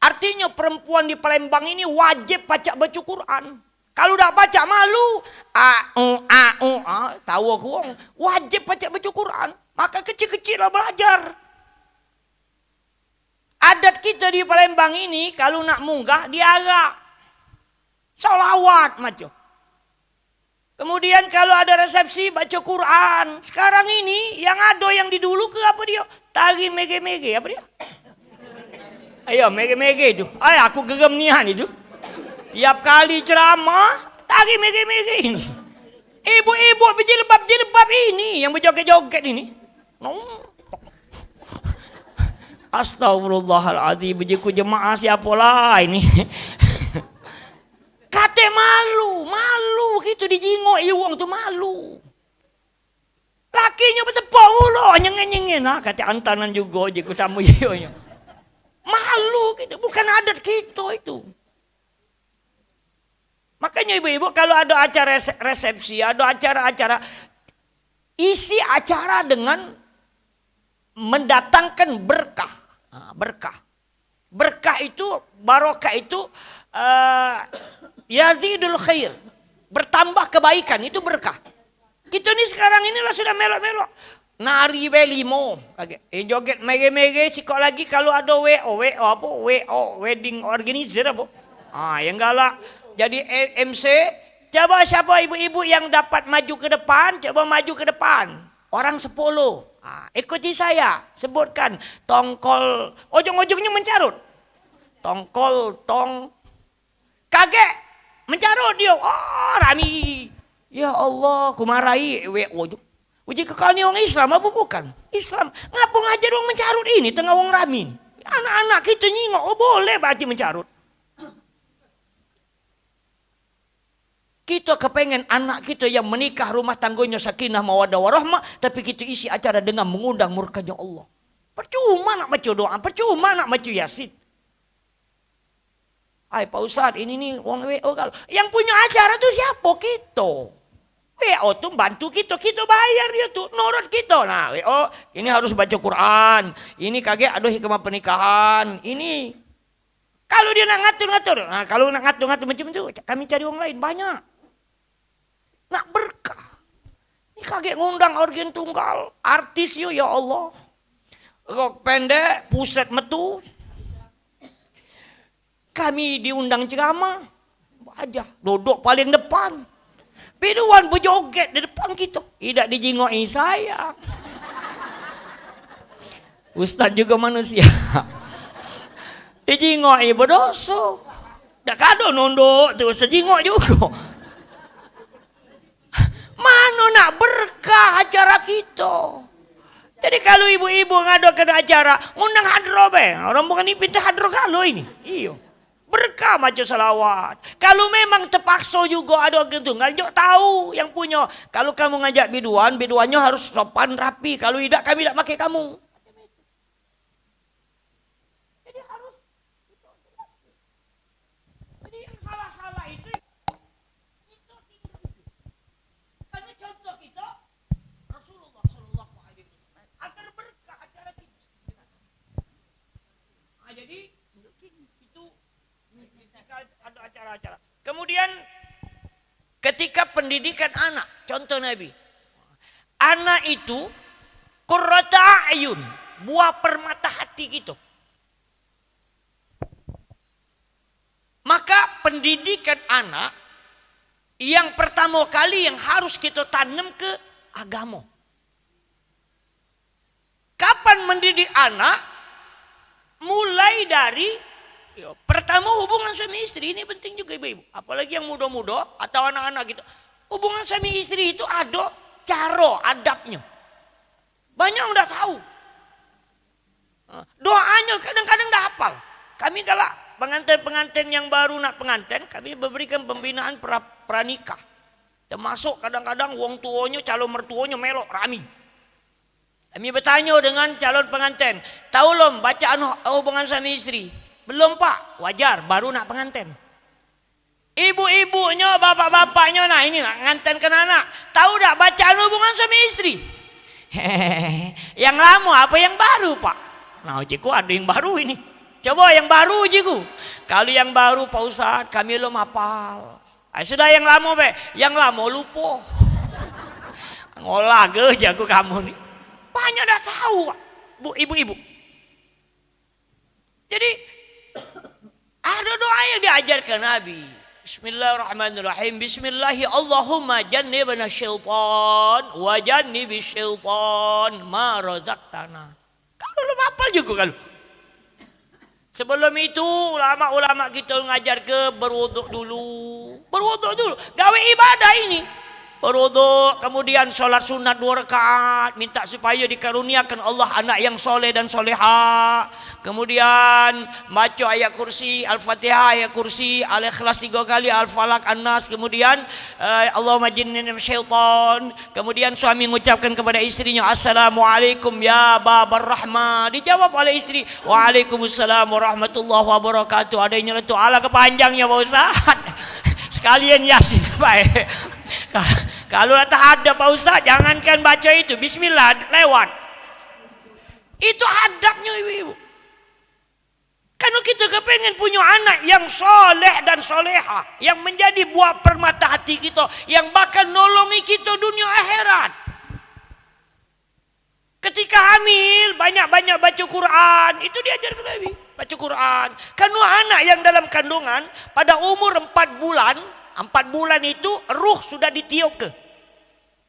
Artinya perempuan di Palembang ini wajib pacak baca Quran. Kalu dak pacak malu, a u a u a, tahu aku wong. Wajib pacak baca Quran. Maka kecil-kecil lah belajar. Adat kita di Palembang ini kalu nak munggah diarak. Solawat maco. Kemudian kalau ada resepsi baca Quran. Sekarang ini yang ada yang di dulu ke apa dia? Tari mege-mege apa dia? Ayo mege-mege itu. Ay aku gerem nian itu. Tiap kali ceramah tari mege-mege ini. Ibu-ibu berjilbab-jilbab ini yang berjoget-joget ini. No. Astagfirullahaladzim, bejiku jemaah siapo lah ini. Kate malu, malu gitu dijingok iwong tu malu. Lakinyo betepok pulo, nyengen-nyengen. Ah, kate antanan jugo je ku samo iyo. Malu gitu, bukan adat kito itu. Makanya ibu-ibu kalau ada acara res- resepsi, ada acara-acara, isi acara dengan mendatangkan berkah. Ah, berkah. Berkah itu, barokah itu, eh, yazidul khair, bertambah kebaikan, itu berkah. Kita ni sekarang inilah sudah melok-melok. Nari be limo, kagek. Eh, joget mege-mege, sikok lagi kalau ada W O, W O apa? W O, wedding organizer apa? Ah, yang galak jadi M C. Coba siapa ibu-ibu yang dapat maju ke depan, coba maju ke depan. Orang sepuluh. Ah, ikuti saya, sebutkan tongkol, ujung-ujungnya mencarut. Tongkol, tong, kagek mencarut dia. Oh, rami. Ya Allah, ku marai W O tu. Uji ke kau ni wong Islam apa bukan? Islam. Ngapa ngajar wong mencarut ini tengah wong rami ni? Anak-anak kita nyingok, oh boleh berarti mencarut. Kita kepengen anak kita yang menikah rumah tanggonyo sakinah mawadah warahmah, tapi kita isi acara dengan mengundang murkanya Allah. Percuma nak baca doa, percuma nak baca Yasin. Ai Pak Ustaz, ini ni wong W O kalu. Yang punyo acara tu siapo? Kito. W O tu bantu kito, kito bayar dio tu, nurut kito. Nah, W O ini harus baca Quran. Ini kagek ado hikmah pernikahan. Ini kalu dio nak ngatur-ngatur, nah, kalu nak ngatur-ngatur macam tu, kami cari wong lain banyak. Nak berkah. Ni kagek ngundang organ tunggal, artis yo, ya Allah. Rok pendek, puset metu. Kami diundang ceramah. Aja, duduk paling depan. Biduan bejoget di depan kita. Idak dijingoki saya. Ustaz juga manusia. Dijingoki bedoso. Dak kado nunduk tu sejingok juga. Mano nak berkah acara kito. Jadi kalu ibu-ibu ngadakan acara, ngundang hadroh be. Rombongan ni pintu hadroh kalu ini. Iyo. Berkah baca salawat. Kalu memang terpakso juga ada orang tunggal, jok tahu yang punyo. Kalu kamu ngajak biduan, biduannyo harus sopan rapi. Kalu idak, kami dak make kamu. Jadi harus Jadi yang salah-salah itu, itu tidak itu. Karena contoh kita Rasulullah sallallahu alaihi wasallam agar berkah acara kita. Nah, jadi itu ketika ada acara-acara. Kemudian ketika pendidikan anak, contoh Nabi. Anak itu qurrata a'yun, buah permata hati kita. Maka pendidikan anak yang pertamo kali yang harus kita tanam ke agamo. Kapan mendidik anak? Mulai dari, yo, pertamo hubungan suami istri, ini penting juga ibu-ibu. Apalagi yang muda-muda atau anak-anak kita. Hubungan suami istri itu ada cara adabnya. Banyak orang dak tahu. Doanya kadang-kadang dak hafal. Kami galak pengantin-pengantin yang baru nak pengantin, kami berikan pembinaan pra, pranikah. Termasuk kadang-kadang wong tuonyo, calon mertuonyo melok rami. Kami bertanya dengan calon pengantin, "Tahu lom bacaan hu-, hubungan suami istri?" "Belum, Pak." "Wajar, baru nak pengantin." Ibu-ibunyo, bapak-bapaknyo, nah, ini nak ngantenkan anak, tahu dak bacaan hubungan suami istri? Yang lama apa yang baru, Pak? Nah, ujiku ada yang baru ini. Coba yang baru, ujiku. Kalau yang baru, Pak Ustaz, kami belum hafal. Ah, sudah yang lama be, yang lama lupa. Ngolah ke jago kamu ni. Banyak dak tahu, Pak. Bu, ibu-ibu. Jadi, ada doa yang diajarkan Nabi. Bismillahirrahmanirrahim. Bismillahi Allahumma jannibna syaitan wa jannibis syaitan ma razaqtana. Kalu lu hafal juga kalu. Sebelum itu, ulama-ulama kita ngajar ke berwuduk dulu. Berwuduk dulu. Gawe ibadah ini. Berwuduk, kemudian sholat sunat dua rakaat, minta supaya dikaruniakan Allah anak yang soleh dan soleha. Kemudian baca ayat kursi, Al-Fatihah, ayat kursi, Al-Ikhlas tiga kali, Al-Falaq, An-Nas. Kemudian, eh, Allahumma jinni syaitan. Kemudian suami mengucapkan kepada istrinya, "Assalamualaikum ya Babar Rahmah." Dijawab oleh istri, "Waalaikumsalam warahmatullahi wabarakatuh." Ada yang nyeletuk, "Alah, kepanjangnya, Pak Ustaz." Sekalian Yasin baik. Kalau dah tak ada, Pak Ustaz, jangankan baca itu, bismillah lewat. Itu adabnya, ibu-ibu. Karena kita kepengen punya anak yang soleh dan soleha, yang menjadi buah permata hati kita, yang bakal nolongi kita dunia akhirat. Ketika hamil, banyak-banyak baca Quran. Itu diajarkan Nabi, baca Quran. Karena anak yang dalam kandungan, pada umur empat bulan, empat bulan itu ruh sudah ditiup ke.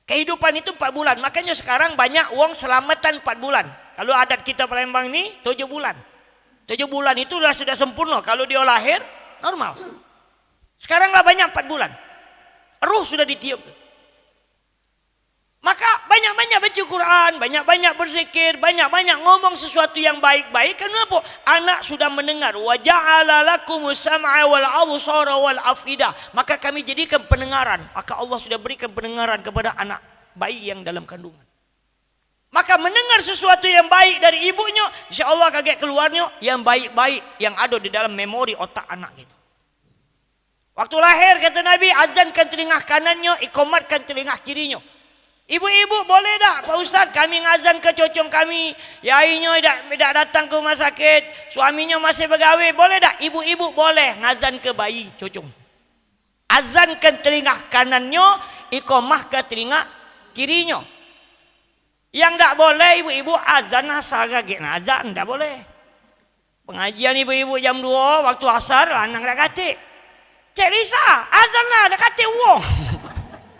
Kehidupan itu empat bulan. Makanya sekarang banyak wong selamatan empat bulan. Kalau adat kita Palembang ini, tujuh bulan. Tujuh bulan itu sudah, sudah sempurna. Kalau dia lahir, normal. Sekarang lah banyak empat bulan. Ruh sudah ditiup. Maka banyak-banyak baca Quran, banyak-banyak berzikir, banyak-banyak ngomong sesuatu yang baik-baik. Kenapa? Anak sudah mendengar. "Wa ja'ala lakumus sam'a wal absara wal af'idah." Maka kami jadikan pendengaran. Maka Allah sudah berikan pendengaran kepada anak bayi yang dalam kandungan. Maka mendengar sesuatu yang baik dari ibunya, insya Allah kagek keluarnya yang baik-baik yang ada di dalam memori otak anak itu. Waktu lahir, kata Nabi, azankan telinga kanannya, ikomatkan telinga kirinya. Ibu-ibu, boleh dak, Pak Ustaz, kami ngazan ke cocong kami, yainyo dak, dak datang ke rumah sakit, suaminyo masih begawe, boleh dak? Ibu-ibu boleh ngazan ke bayi cocong. Azankan telinga kanannya, ikomah ke telinga kirinyo. Yang dak boleh, ibu-ibu, azan asar kagek nak azan, dak boleh. Pengajian ibu-ibu jam dua, waktu asar, lanang dak katik. "Cek Lisa, azan lah, dak katik wong."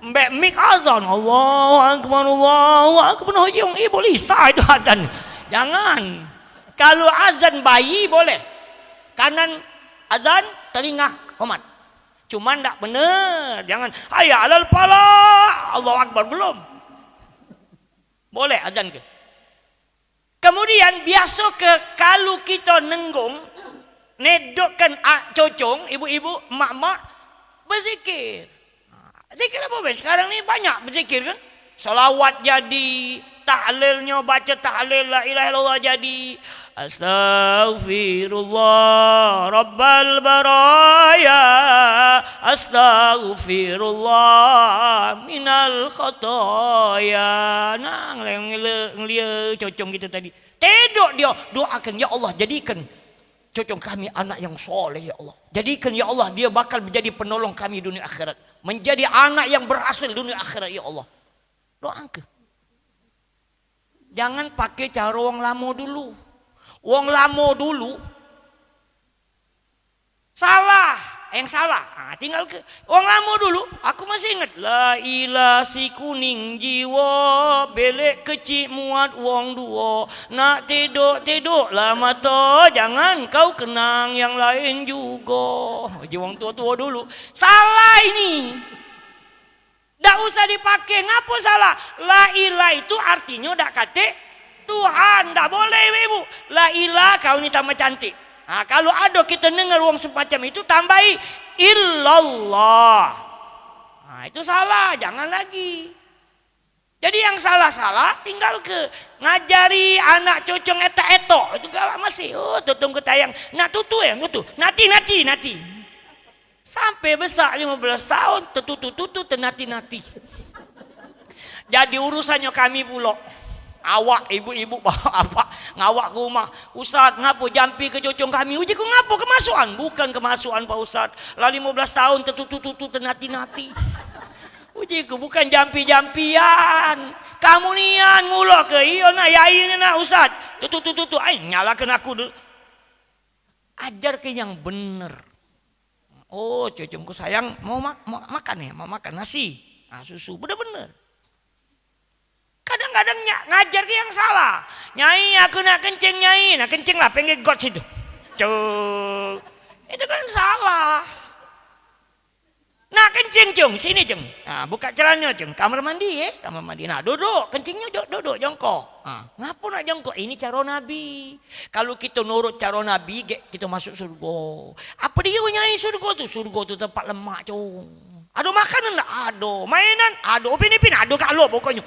Mbek mik azan, "Allahu Akbar, Allahu Akbar." Nah, ujung ibu Lisa itu azan. Jangan. Kalau azan bayi boleh. Kanan azan, telinga komat. Cuman dak bener. Jangan, "Hayya alal falah, Allahu Akbar," belum. Boleh azan ke? Kemudian, biaso ke kalu kito nenggung, nedokkan a-, cocong, ibu-ibu, emak-emak, bezikir. Zikir apo be? Sekarang ni banyak bezikir kan? Salawat jadi, tahlilnyo baca tahlil la ilaha illallah jadi. Astaghfirullah rabbal baraya, astaghfirullah minal khataya. Nah, ngele-, ngele-, ngelie cocong kito tadi. Tedok dio, doakan, "Ya Allah, jadikan cocong kami anak yang soleh, ya Allah. Jadikan, ya Allah, dia bakal menjadi penolong kami dunia akhirat. Menjadi anak yang berhasil dunia akhirat, ya Allah." Doakan. Jangan pakai cara wong lamo dulu. Wong lamo dulu salah, yang salah. Ah, tinggal ke wong lamo dulu. Aku masih ingat, "La ilah si kuning jiwa, belek kecik muat wong duo. Nak tedok-tedok lah mato, jangan kau kenang yang lain jugo." Ji wong tua-tua dulu. Salah ini. Dak usah dipake. Ngapo salah? La ilah itu artinyo dak katek Tuhan. Dak boleh, ibu-ibu. La ilah kau ni tambah cantik. Nah, kalu ado kito denger wong semacam itu, tambahi illallah. Nah, itu salah, jangan lagi. Jadi yang salah-salah tinggalke. Ngajari anak cocong etak-etok, itu galak masih. Oh, tutung ketayang. Nak tutu ya, tutu. Nati, nati, nati. Sampe besak limo belas taun, tetutu-tutu, tenati-nati. Jadi urusannyo kami pulo. Awak ibu-ibu, bapak-bapak, ngawak ke rumah. "Ustaz, ngapo jampi ke cocong kami?" Uji ku, "Ngapo kemasukan?" "Bukan kemasukan, Pak Ustaz. Lah limo belas taun tetutu-tutu, tenati-nati." Uji ku, "Bukan jampi-jampian. Kamu nian ngulokke." "Iyo nak, yai ni nak, Ustaz. Tutu-tutu-tutu." "Ai, nyalakan aku dulu." Ajarke yang bener. Oh, cucungku sayang, mau mak-, mau makan ya, mau makan nasi. Nah, susu, bener-bener. Kadang-kadang nya-, ngajarke yang salah. "Nyai, aku nak kencing, Nyai." Nah, kencinglah pinggir got situ. Cuk. Itu kan salah. "Nak kencing, Cung, sini, Cung." Nah, buka celana, Cung. "Kamar mandi, eh, kamar mandi." Nah, duduk, kencingnyo jo-, duduk, jongkok. Nah, ngapo nak jongkok? Ini caro Nabi. Kalu kito nurut caro Nabi, gek kito masuk surgo. Apo dio nyai surgo tu? Surgo tu tempat lemak, Cung. Ado makanan ndak? Ado. Mainan? Ado. Upin Ipin? Ado galo pokoknyo.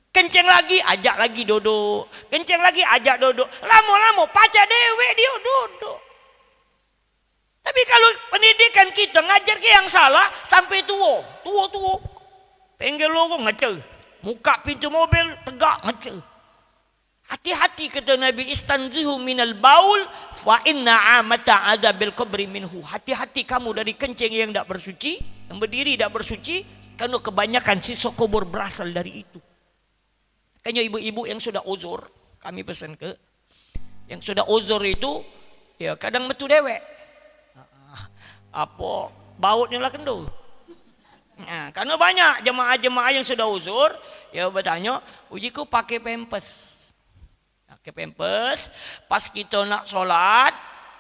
Kencing lagi, ajak lagi duduk. Kencing lagi, ajak duduk. Lamo-lamo, pacak dewek dio duduk. Tapi kalu pendidikan kito ngajarke yang salah, sampe tuo, tuo-tuo. Pinggir lorong ngece. Muka pintu mobil, tegak, ngece. Hati-hati, kata Nabi, "Istanzihu minal baul, fa inna amata adzabil qabri minhu." Hati-hati kamu dari kencing yang dak bersuci, yang berdiri dak bersuci, karena kebanyakan siksa kubur berasal dari itu. Makanya ibu-ibu yang sudah uzur, kami pesan ke, yang sudah uzur itu, ya, kadang metu dewek. Apa bautnya lah kendo. Nah, karena banyak jemaah-jemaah yang sudah uzur, ya, bertanya, "Ujiku pakai pampers." Pakai pampers, pas kita nak sholat,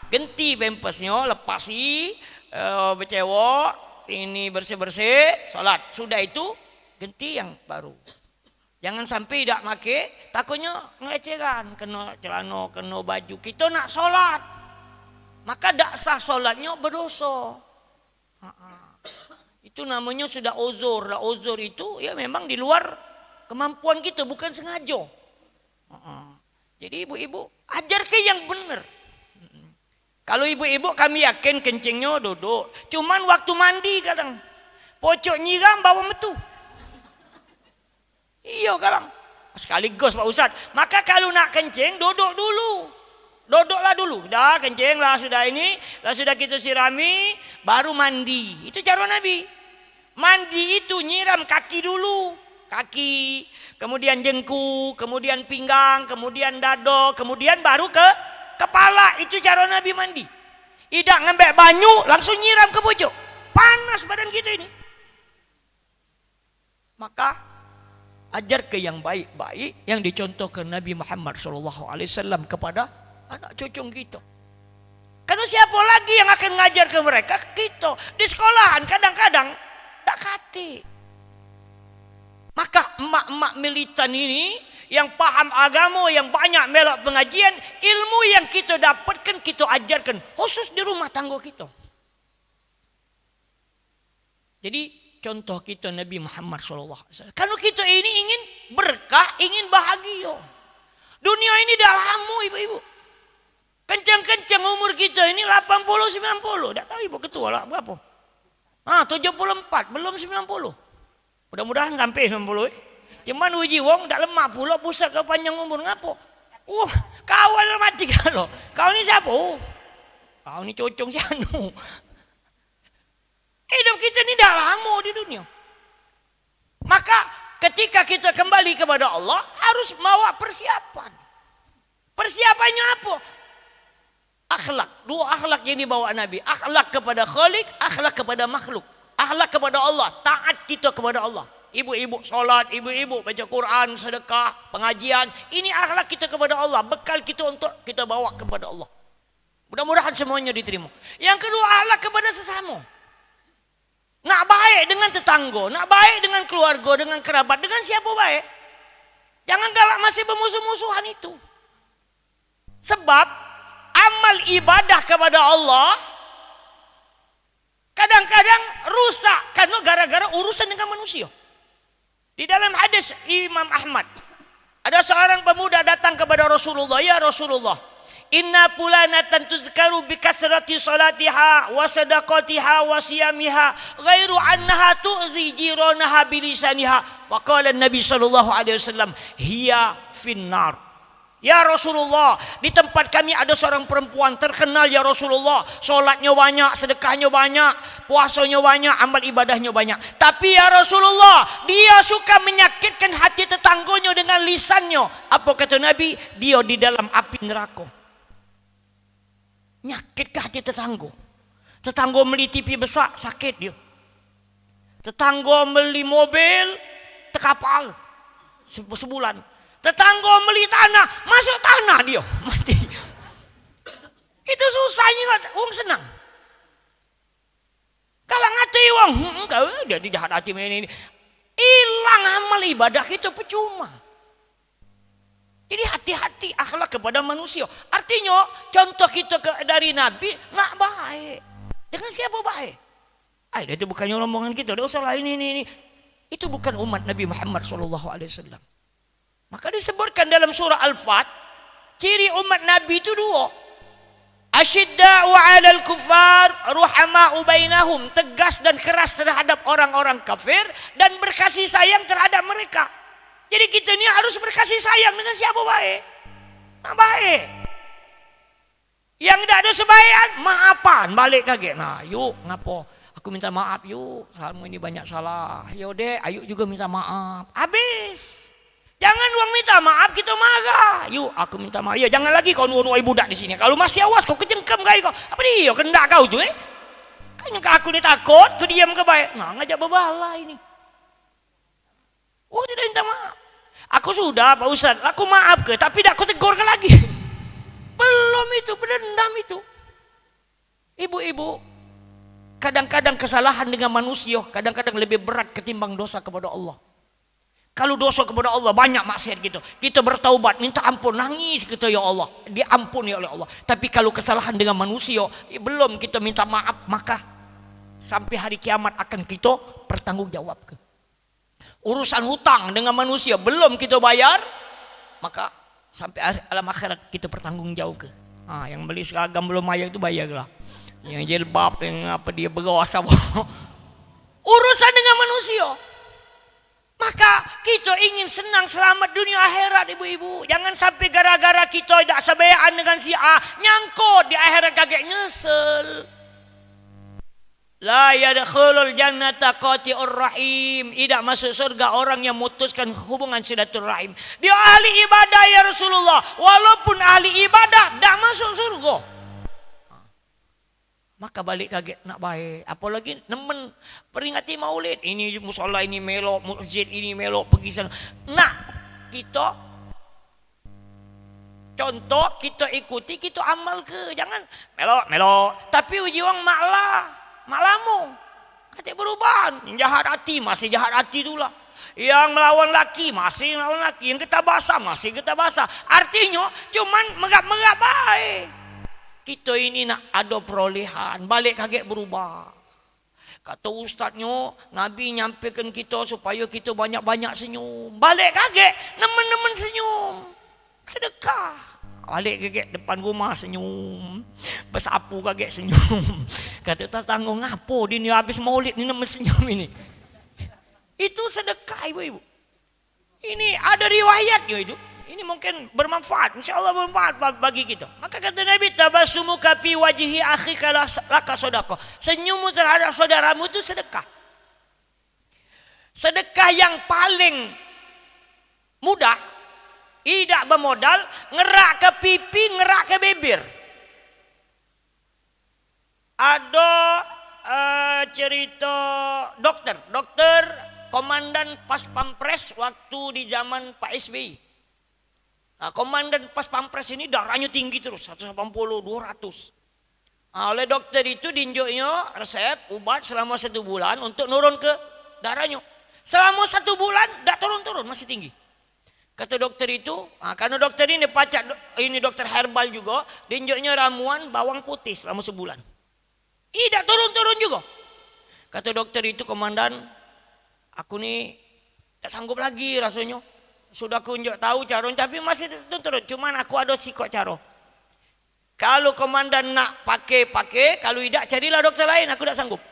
genti pampersnya, lepasi, eh, becewok, ini bersih-bersih, sholat. Sudah itu, genti yang baru. Jangan sampai dak make, takutnya ngelecehkan, kena celana, kena baju. Kita nak sholat, maka dak sah sholatnya, berdosa. Ha-ha. Itu namanya sudah uzur. Lah, uzur itu ya memang di luar kemampuan kita, bukan sengaja. Ha-ha. Jadi ibu-ibu, ajarke yang bener. Kalau ibu-ibu, kami yakin kencingnya duduk. Cuman waktu mandi kadang pocok nyiram bawa metu. Iyo, kalang. Sekaligus, Pak Ustaz. Maka kalu nak kencing, duduk dulu. Duduklah dulu. Dah kencing lah sudah ini, lah sudah kita sirami, baru mandi. Itu cara Nabi. Mandi itu nyiram kaki dulu. Kaki, kemudian jengku, kemudian pinggang, kemudian dado, kemudian baru ke kepala. Itu cara Nabi mandi. Idak ngambek banyu, langsung nyiram ke pucuk. Panas badan kita ini. Maka ajarke yang baik-baik yang dicontohkan Nabi Muhammad sallallahu alaihi wasallam kepada anak cucung kita. Karena siapa lagi yang akan ngajar ke mereka? Kita. Di sekolahan kadang-kadang dak katik. Maka emak-emak militan ini yang paham agama, yang banyak melok pengajian, ilmu yang kita dapatkan, kita ajarkan, khusus di rumah tangga kita. Jadi, contoh kita Nabi Muhammad sallallahu alaihi wasallam. Kalau kita ini ingin berkah, ingin bahagia. Dunia ini dah lama, ibu-ibu. Kencang-kencang umur kita ini lapan puluh, sembilan puluh. Tak tahu ibu ketua lah berapa. Ah, tujuh puluh empat, belum sembilan puluh. Mudah-mudahan sampai sembilan puluh, eh. Cuman uji wong dak lemak pula pusat ke panjang umur. Ngapo? Wah, kawan mati kalau. Kau ni siapa? Oh, kau ni cocong si anu. Hidup kita ni dah lama di dunia. Maka ketika kita kembali kepada Allah, harus bawa persiapan. Persiapannya apa? Akhlak. Dua akhlak yang dibawa Nabi. Akhlak kepada Khalik, akhlak kepada makhluk. Akhlak kepada Allah, taat kita kepada Allah. Ibu-ibu sholat, ibu-ibu baca Quran, sedekah, pengajian. Ini akhlak kita kepada Allah, bekal kita untuk kita bawa kepada Allah. Mudah-mudahan semuanya diterima. Yang kedua, akhlak kepada sesama. Nak baik dengan tetanggo, nak baik dengan keluargo, dengan kerabat, dengan siapo bae. Jangan galak masih bemusuh-musuhan itu. Sebab amal ibadah kepada Allah kadang-kadang rusak karena gara-gara urusan dengan manusia. Di dalam hadis Imam Ahmad, ada seorang pemuda datang kepada Rasulullah, "Ya Rasulullah, inna fulanatan tuzkaru bi kasrati salatiha wa sadaqatiha wa siyamiha, ghairu annaha tu'zi jiranaha bilisaniha." Faqala Nabi sallallahu alaihi wasallam, "Hiya finnar." "Ya Rasulullah, di tempat kami ada seorang perempuan terkenal, ya Rasulullah. Sholatnya banyak, sedekahnya banyak, puasanya banyak, amal ibadahnya banyak. Tapi, ya Rasulullah, dia suka menyakitkan hati tetanggonya dengan lisannya." Apa kata Nabi? "Dia di dalam api neraka." Nyakit ke hati tetanggo? Tetanggo meli T V besak, sakit dia. Tetanggo meli mobil, tekapal se- sebulan. Tetanggo meli tanah, masuk tanah dia, mati. Itu susah ingat, wong senang. Kalau ngatai wong, "Hmm, kau dia jahat hati ini, ini." Hilang amal ibadah kita percuma. Jadi hati-hati akhlak kepada manusia. Artinya, contoh kita ke, dari Nabi, nak baik. Dengan siapa baik? Ai, dia itu bukannya rombongan kita, dia usahlah ini, ini, ini. Itu bukan umat Nabi Muhammad sallallahu alaihi wasallam. Maka disebutkan dalam surah Al-Fat, ciri umat Nabi itu dua. Asyidda'u 'alal kuffar, ruhama'u bainahum, tegas dan keras terhadap orang-orang kafir dan berkasih sayang terhadap mereka. Jadi kita ni harus berkasih sayang dengan siapa baik. Nah, baik. Yang dak ada sebaikan, maafan, balik kagek. Nah, yuk, ngapo? Aku minta maaf, yuk. Selama ini banyak salah. Yo, dek, ayo juga minta maaf. Habis. Jangan wong minta maaf, kita marah. Yuk, aku minta maaf. Ya, jangan lagi kau nuai budak di sini. Kalau masih awas, kau kejengkem kai kau. Apa dia kendak kau tu, eh? Kan yang aku ni takut, kau diam ke baik. Nah, ngajak bebalai ni. Oh, tidak minta maaf. Aku sudah, Pak Ustaz. Aku maaf ke, tapi dak aku tegur ke lagi. Belum itu, berdendam itu. Ibu-ibu, kadang-kadang kesalahan dengan manusia, kadang-kadang lebih berat ketimbang dosa kepada Allah. Kalau dosa kepada Allah, banyak maksiat kita. Kita bertaubat, minta ampun, nangis kita, "Ya Allah, diampuni oleh Allah." Tapi kalau kesalahan dengan manusia, belum kita minta maaf, maka sampai hari kiamat akan kita pertanggungjawabkan. Urusan hutang dengan manusia belum kita bayar, maka sampai ar- alam akhirat kita pertanggungjawabkan. Ha, yang beli seragam belum bayar itu bayarlah. Yang jilbab, yang apa dia, beras apa. Urusan dengan manusia. Maka kita ingin senang selamat dunia akhirat, ibu-ibu. Jangan sampai gara-gara kita dak sebean dengan si A, nyangkut di akhirat kagek nyesel. La yadkhulul jannata qati'ur rahim. Idak masuk surga orang yang mutuskan hubungan silaturahim. Dia ahli ibadah, ya Rasulullah. Walaupun ahli ibadah, dak masuk surga. Maka balik kagek nak baik. Apalagi nemen peringati maulid. Ini musala, ini melok, masjid ini melok, pergi sana. Nah, kita contoh, kita ikuti, kita amalke. Jangan melok, melok. Tapi uji wong mak la, mak lamo. Katek berubah. Yang jahat hati, masih jahat hati tu lah. Yang melawan laki, masih melawan laki. Yang getah basah, masih getah basah. Artinya, cuman merap-merap bae. Kita ini nak ada perolehan, balik kagek berubah. Kata ustaznyo, Nabi nyampaikan kita supaya kita banyak-banyak senyum. Balik kagek, nemen-nemen senyum. Sedekah. Balik kagek depan rumah senyum. Besapu kagek senyum. Kata tetangga, "Ngapo dia ni habis maulid ni nemen senyum ini?" Itu sedekah, ibu-ibu. Ini ada riwayatnya itu. Ini mungkin bermanfaat, insya Allah bermanfaat ba- bagi kita. Maka kata Nabi, "Tabassumuka fi wajhi akhika la- laka sadaqah." Senyummu terhadap saudaramu itu sedekah. Sedekah yang paling mudah, idak bermodal, ngerak ke pipi, ngerak ke bibir. Ado, eh, cerita dokter, dokter komandan pas pampres waktu di zaman Pak S B Y. Nah, komandan pas pampres ini darahnya tinggi terus, seratus delapan puluh, dua ratus. Ah, oleh dokter itu dinjuknyo resep ubat selamo satu bulan untuk nurun ke darahnya. Selamo satu bulan dak turun-turun, masih tinggi. Kata dokter itu, ah, karena dokter ini pacak do-, ini dokter herbal juga, dinjuknyo ramuan bawang putih selamo sebulan. Ih, dak turun-turun juga. Kata dokter itu, "Komandan, aku ni dak sanggup lagi rasonyo. Sudah aku njuk tahu caronyo, tapi masih turun-turun. Cuman aku ado sikok caro. Kalu komandan nak pake, pake. Kalu idak, carilah dokter lain. Aku dak sanggup."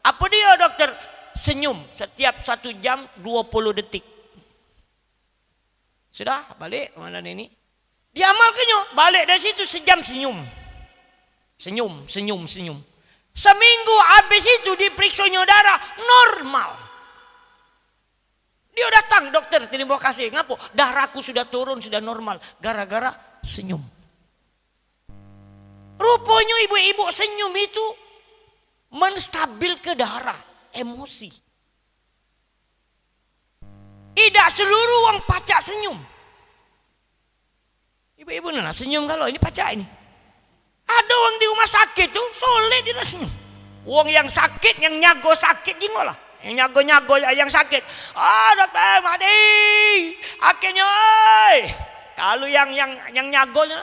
"Apa dia, dokter?" "Senyum setiap satu jam dua puluh detik." Sudah, balik komandan ini. Diamalkannya, balik dari situ sejam senyum. Senyum, senyum, senyum. Seminggu habis itu diperiksanyo darah, normal. Dia datang, "Dokter, terima kasih. Ngapo?" "Darahku sudah turun, sudah normal. Gara-gara senyum." Ruponyo ibu-ibu senyum itu menstabilke darah, emosi. Idak seluruh wong pacak senyum. Ibu-ibu ni nah senyum kalu ini pacak ini. Ado wong di rumah sakit tu, sulit dia nak senyum. Wong yang sakit, yang nyago sakit, jingok lah. Yang nyago-nyago yang sakit. "Ah, dokter, mati. Akhirnyo, oi." Kalu yang, yang, yang nyago tu,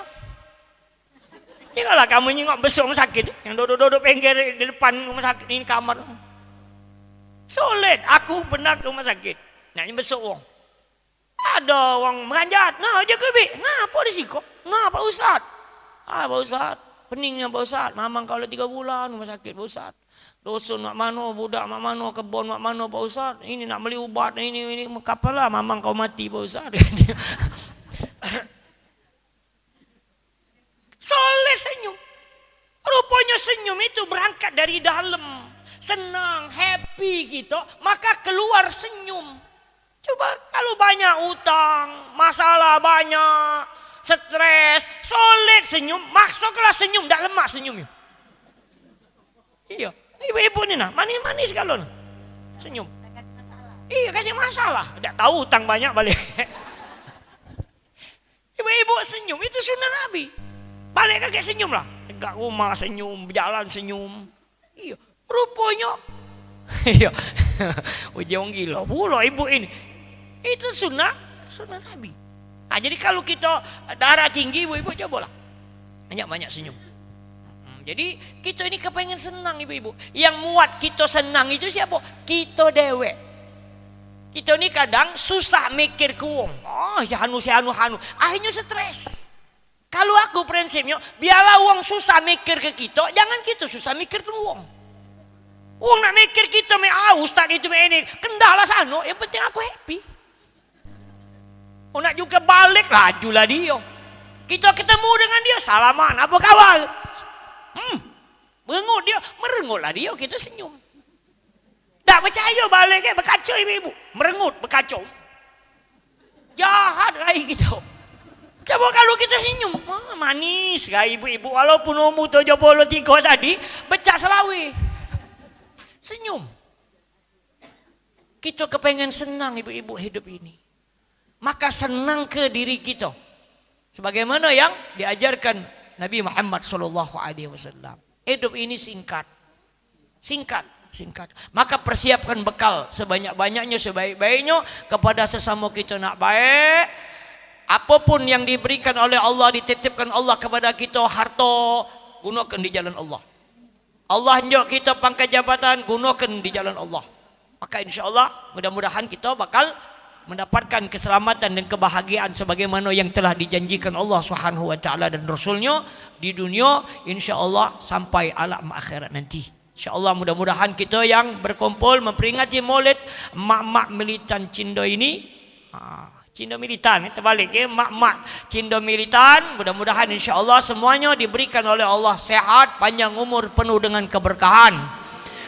jingok lah kamu nyingok besok rumah sakit tu. Yang duduk-duduk pengker di depan rumah sakit, ini kamar. Sulit, aku pernah ke rumah sakit. Nak besok wong. Ado wong manjat, "Nah, aja ke, Bik. Ngapo di siko?" "Nah, Pak Ustaz." "Ah, Pak Ustaz, peningnyo, Pak Ustaz. Mamang kau lah tigo bulan rumah sakit, Pak Ustaz. Doson mak mano, budak mak mano, kebon mak mano, Pak Ustaz. Ini nak meli ubat, ini, ini, kapan lah mamang kau mati, Pak Ustaz?" Sulit senyum. Ruponyo senyum itu berangkat dari dalam. Senang, happy kito, maka keluar senyum. Coba kalu banyak utang, masalah banyak, stres, sulit senyum, maksokelah senyum, dak lemak senyumnyo. Iyo, ibu-ibu ni nah, manis-manis kalu nah. Senyum. Iyo, kagek masalah. Dak tahu utang banyak balik. Ibu-ibu senyum, itu sunnah Nabi. Balik kagek senyum lah. Tegak rumah senyum, bejalan senyum. Iyo, ruponyo. Iyo. Uji wong gilo pulo ibu ini. Itu sunnah, sunnah Nabi. Nah, jadi kalu kito darah tinggi, ibu-ibu, cobolah. Banyak-banyak senyum. Hmm, jadi, kito ini kepengen senang, ibu-ibu. Yang muat kito senang itu siapo? Kito dewek. Kito ni kadang susah mikir ke wong. Oh, si anu, si anu, anu. Akhirnyo stres. Kalu aku prinsipnyo, biarlah wong susah mikir ke kito, jangan kito susah mikir ke wong. Wong nak mikir kito, mek, ah, ustaz itu, mek ini, kendahlah sano, yang penting aku happy. Wong nak juga balik, lajulah dio. Kito ketemu dengan dio, salaman, apa kabar? Hmm, merengut dio, merengutlah dio, kito senyum. Dak percayo balik ke bekaco ibu-ibu. Merengut bekaco. Jahat rai kito. Coba kalu kito senyum. Wah, manis rai ibu-ibu. Walaupun umur tujuh puluh tigo tadi, becak selawe. Senyum. Kito kepengen senang ibu-ibu hidup ini. Maka senangke diri kito. Sebagaimana yang diajarkan Nabi Muhammad sallallahu alaihi wasallam. Hidup ini singkat. Singkat, singkat. Maka persiapkan bekal sebanyak-banyaknya, sebaik-baiknya kepada sesamo kito nak baik. Apapun yang diberikan oleh Allah, dititipkan Allah kepada kito, harta, gunakan di jalan Allah. Allah njuk kito pangkat jabatan, gunakan di jalan Allah. Maka insya Allah, mudah-mudahan kito bakal mendapatkan keselamatan dan kebahagiaan sebagaimana yang telah dijanjikan Allah Subhanahu wa taala dan Rasulnya di dunia, insya Allah sampai alam akhirat nanti. Insya Allah, mudah-mudahan kito yang berkumpul memperingati Maulid mak-mak militan Cindo ini, ha, Cindo militan, eh, terbalik, ya, mak-mak Cindo militan, mudah-mudahan insya Allah semuanya diberikan oleh Allah sehat, panjang umur, penuh dengan keberkahan.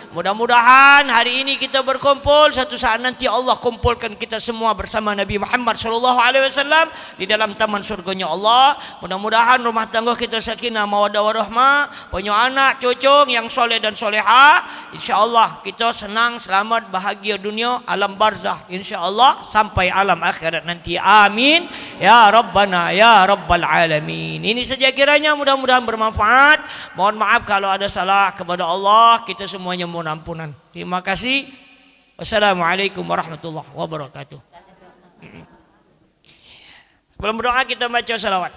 Mudah-mudahan hari ini kita berkumpul, suatu saat nanti Allah kumpulkan kita semua bersama Nabi Muhammad sallallahu alaihi wasallam di dalam taman surganya Allah. Mudah-mudahan rumah tangga kita sakinah, mawaddah, warahmah, punya anak, cucu yang soleh dan solehah. Insya Allah kita senang, selamat, bahagia dunia, alam barzah. Insya Allah sampai alam akhirat nanti. Amin. Ya Rabbana, ya Rabbal Alamin. Ini saja kiranya, mudah-mudahan bermanfaat. Mohon maaf kalau ada salah kepada Allah, kita semuanya mohon ampunan. Terima kasih. Wassalamualaikum warahmatullahi wabarakatuh. Sebelum berdoa kita baca salawat.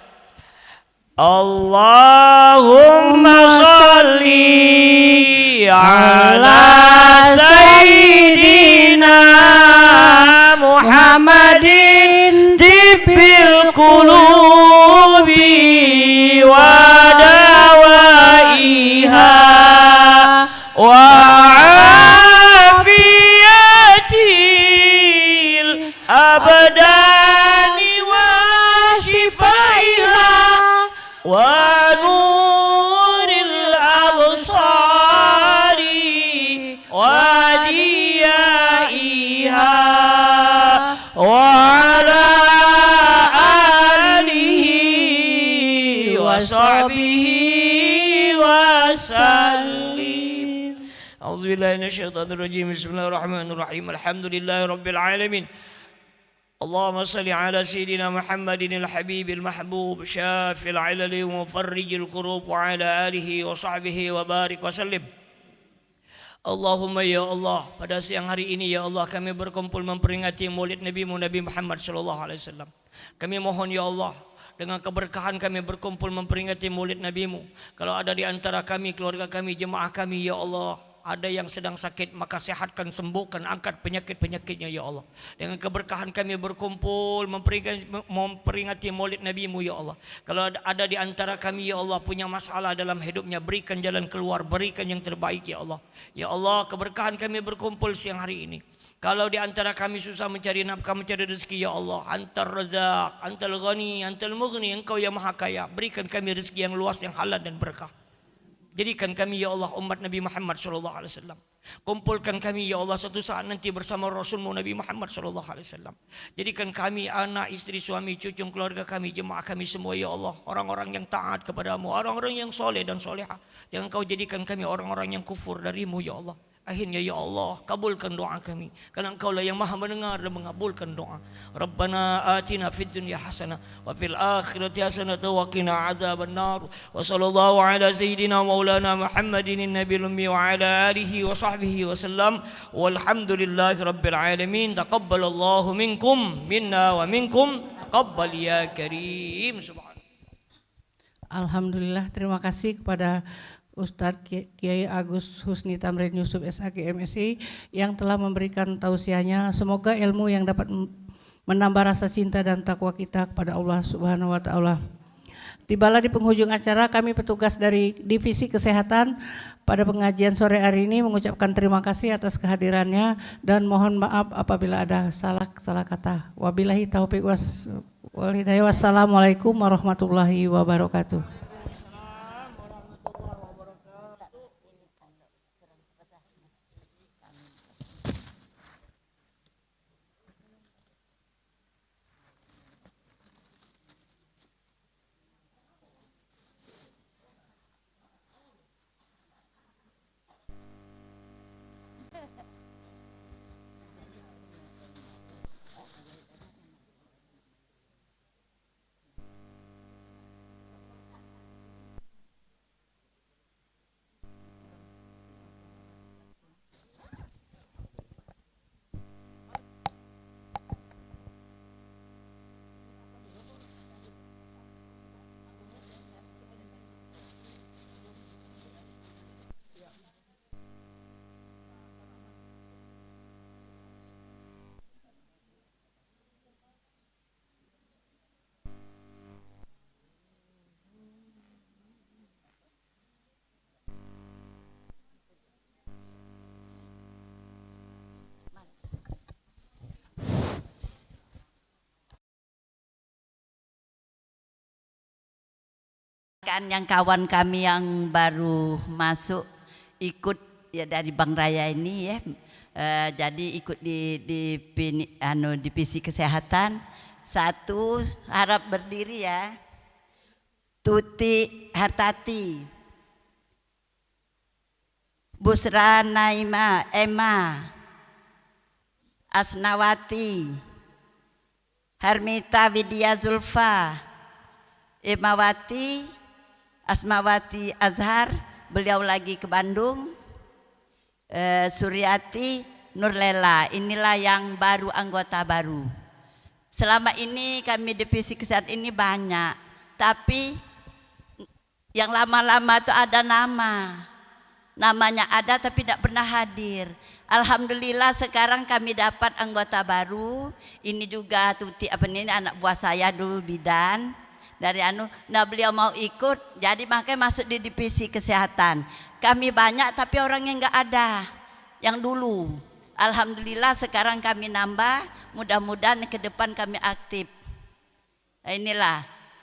Allahumma salli ala sayyidina Muhammadin tibbil qulubi wa dawaiha wa afiyatil abdani wa shifaiha wa nuril absari wa diyaiha wa ala alihi wa sahbihi wa sallim. A'udzubillahi minasyaitonirrajim. Bismillahirrahmanirrahim. Alhamdulillahirabbil alamin. Allahumma shalli ala sayyidina Muhammadinil habibil mahbub syafi'il ilali wa mufarrijil kurub wa ala alihi wa sahbihi wa barik wa sallim. Allahumma ya Allah, pada siang hari ini ya Allah kami berkumpul memperingati maulid Nabimu Nabi Muhammad sallallahu alaihi wasallam. Kami mohon ya Allah, dengan keberkahan kami berkumpul memperingati maulid Nabimu. Kalau ada di antara kami, keluarga kami, jemaah kami ya Allah, ada yang sedang sakit, maka sehatkan, sembuhkan, angkat penyakit-penyakitnya ya Allah. Dengan keberkahan kami berkumpul memperingati, memperingati maulid Nabimu ya Allah. Kalau ada, ada di antara kami ya Allah punya masalah dalam hidupnya, berikan jalan keluar, berikan yang terbaik ya Allah. Ya Allah, keberkahan kami berkumpul siang hari ini. Kalau di antara kami susah mencari nafkah, mencari rezeki, ya Allah, Antar Razak, Antal Ghani, Antal Mughni, Engkau yang Maha Kaya, berikan kami rezeki yang luas, yang halal dan berkah. Jadikan kami, ya Allah, umat Nabi Muhammad sallallahu alaihi wasallam. Kumpulkan kami, ya Allah, suatu saat nanti bersama Rasulmu Nabi Muhammad sallallahu alaihi wasallam. Jadikan kami, anak, istri, suami, cucu, keluarga kami, jemaah kami semua, ya Allah, orang-orang yang taat kepadamu, orang-orang yang soleh dan solehah. Jangan Kau jadikan kami orang-orang yang kufur darimu, ya Allah. Akhirnya, ya Allah, kabulkan doa kami. Karena Engkaulah yang Maha Mendengar dan mengabulkan doa. Rabbana atina fid dunya hasanah wa fil akhirati hasanah wa qina adzabannar. Wa sallallahu ala sayyidina maulana Muhammadin nabiyil ummi wa ala alihi wa sahbihi wa sallam. Walhamdulillahi rabbil alamin. Taqabbalallahu minkum minna wa minkum. Taqabbal ya karim. Subhanallah. Alhamdulillah, terima kasih kepada Ustadz Ki-, Kiai Agus Husni Tamrin Yusuf, S A G, M Si, yang telah memberikan tausiahnya. Semoga ilmu yang dapat m-, menambah rasa cinta dan takwa kita kepada Allah Subhanahu wa Ta'ala. Tibalah di penghujung acara, kami petugas dari Divisi Kesehatan pada pengajian sore hari ini mengucapkan terima kasih atas kehadirannya dan mohon maaf apabila ada salah, salah kata. Wabillahi taufiq was-, wal hidayah. Wassalamualaikum warahmatullahi wabarakatuh. Kan yang kawan kami yang baru masuk ikut Ya, dari Bank Raya ini ya, eh, jadi ikut di, di pini-, anu, divisi kesehatan. Satu, harap berdiri ya. Tuti Hartati, Busra Naima, Emma, Asnawati, Harmita Widya Zulfa, Emawati, Asmawati Azhar, beliau lagi ke Bandung, eh, Suryati, Nurlela. Inilah yang baru, anggota baru. Selama ini kami divisi kesehatan ini banyak, tapi yang lama-lama tu ada nama. Namanya ada tapi tidak pernah hadir. Alhamdulillah sekarang kami dapat anggota baru. Ini juga Tuti apa ni, anak buah saya dulu bidan dari anu. Nah, beliau mau ikut, jadi makanya masuk di divisi kesehatan. Kami banyak tapi orang yang enggak ada, yang dulu. Alhamdulillah sekarang kami nambah, mudah-mudahan ke depan kami aktif. Nah, inilah.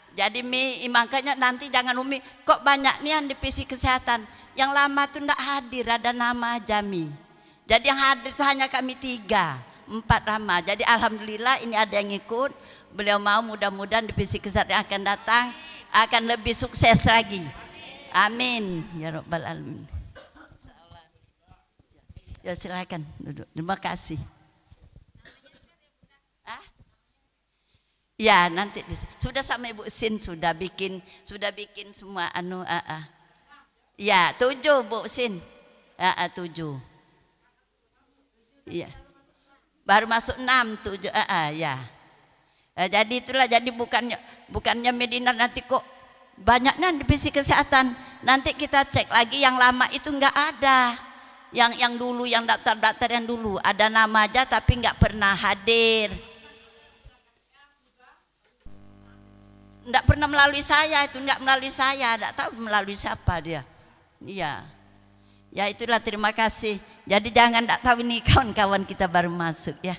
Jadi Mi, makanya nanti jangan Umi, kok banyak nian divisi kesehatan. Yang lama tu ndak hadir, ada nama aja Mi. Jadi yang hadir tu hanya kami tiga, empat lama. Jadi alhamdulillah ini ada yang ikut. Beliau mau, mudah-mudahan divisi kesehatan yang akan datang akan lebih sukses lagi. Amin ya rabbal alamin. Ya, silakan duduk. Terima kasih. Ah? Ya, nanti di-, sudah sama Ibu Sin, sudah bikin, sudah bikin semua anu, ah, ah. Ya, tujuh, Bu Sin. Ah, ah, tujuh. Iya. Baru masuk enam, tujuh, ah, ah, ya. Eh, jadi itulah, jadi bukannya, bukannya Medina nanti kok banyak nian divisi kesehatan. Nanti kita cek lagi yang lama itu enggak ada. Yang, yang dulu, yang daftar-daftar yang dulu. Ada nama aja tapi enggak pernah hadir. Ndak pernah melalui saya itu, ndak melalui saya, ndak tahu melalui siapa dia. Iya. Ya itulah, terima kasih. Jadi jangan ndak tahu ini kawan-kawan kita baru masuk ya.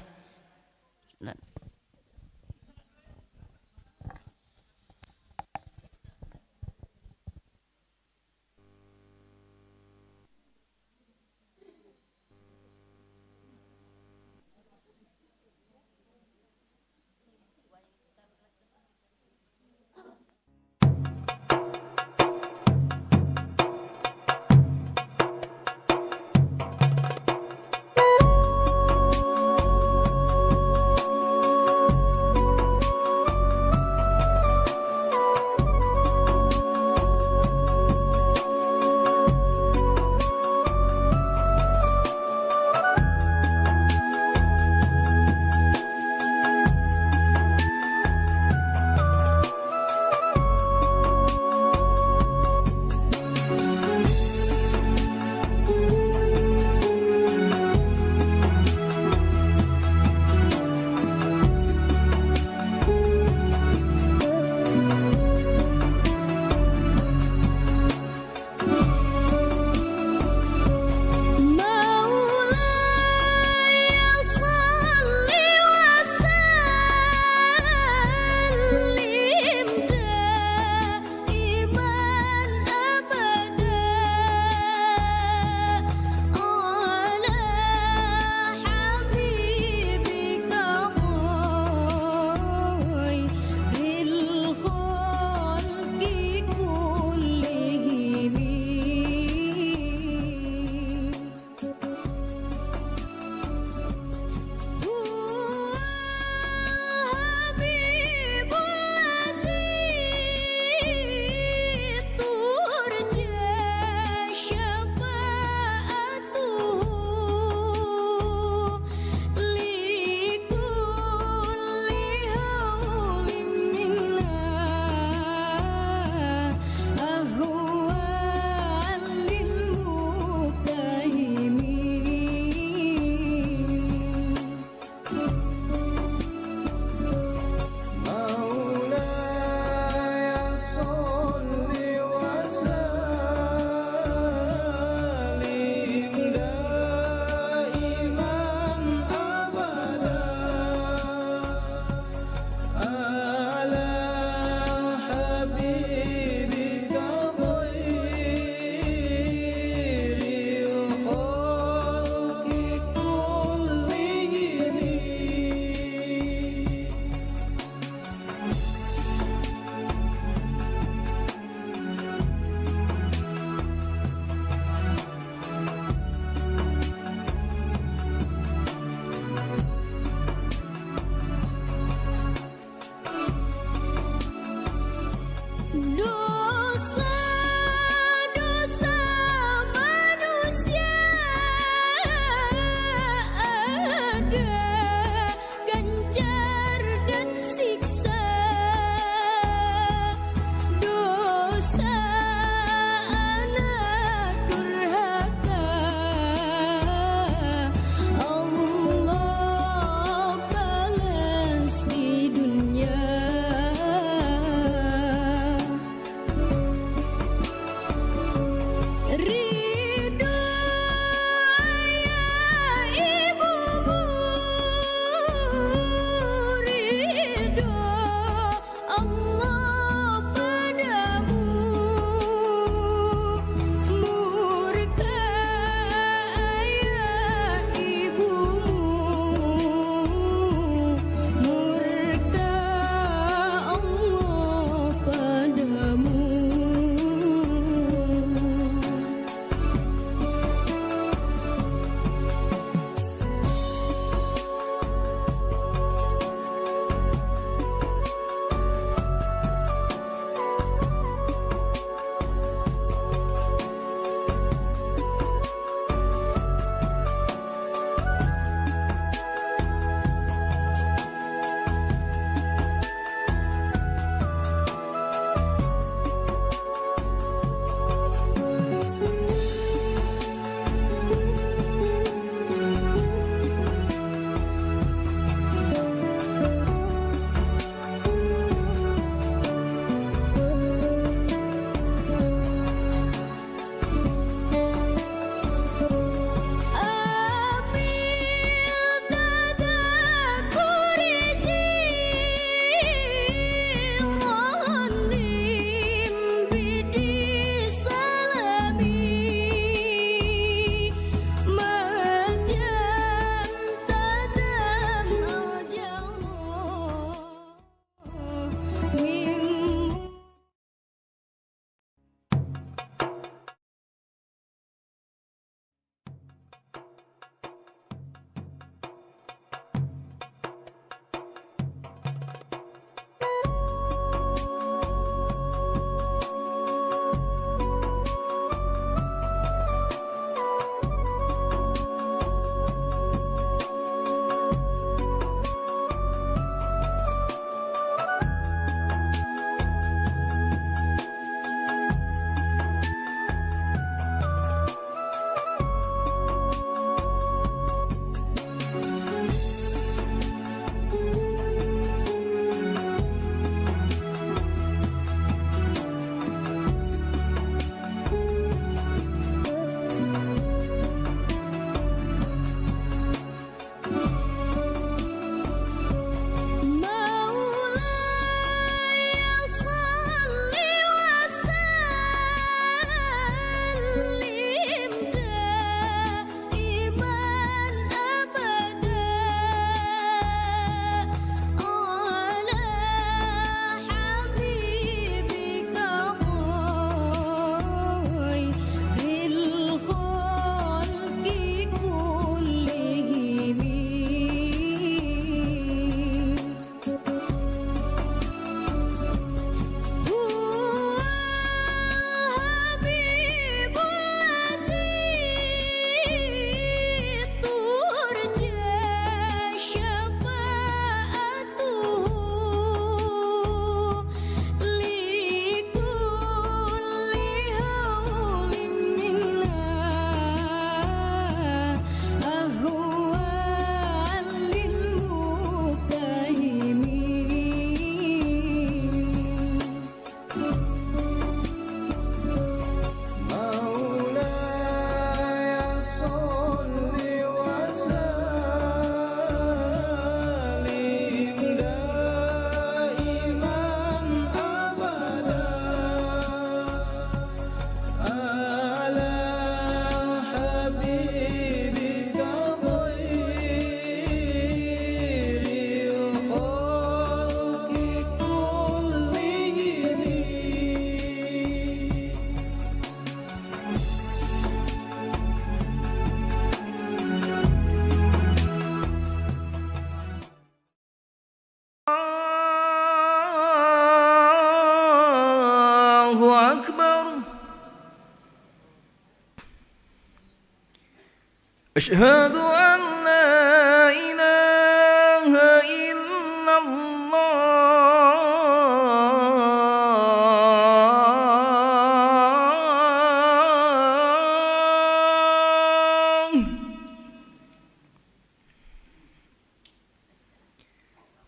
أشهد أن لا إله إلا الله.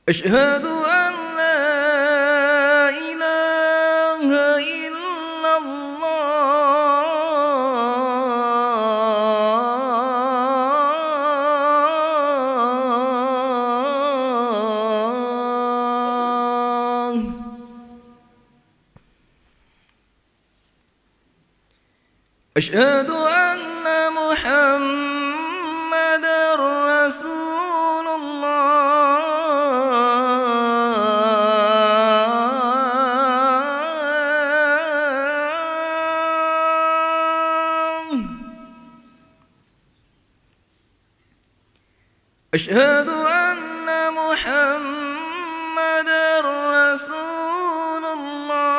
أشهد أن لا إله إلا الله. أشهد أن محمدا رسول الله. أشهد أن محمدا رسول الله.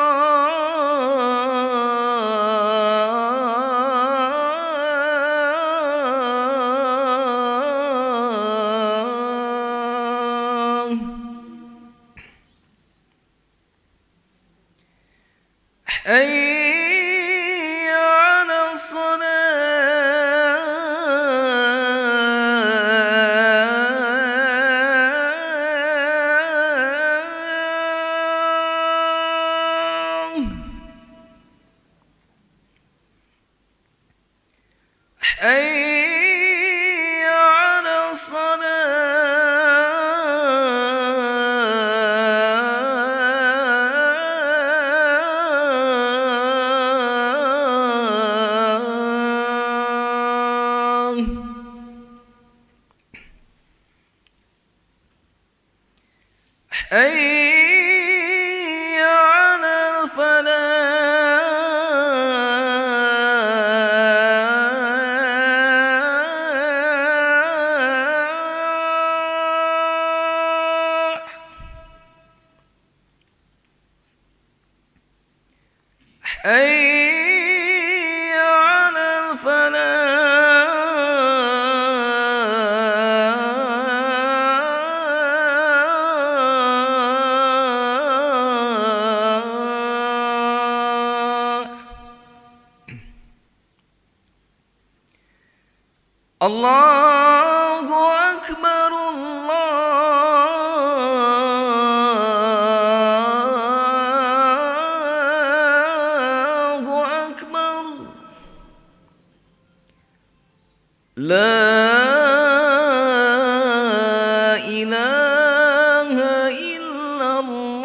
حي على الصلاة. حي على الصلاة. حي على الفلاح. حي على الفلاح. الله أكبر، الله أكبر. لا إله إلا الله.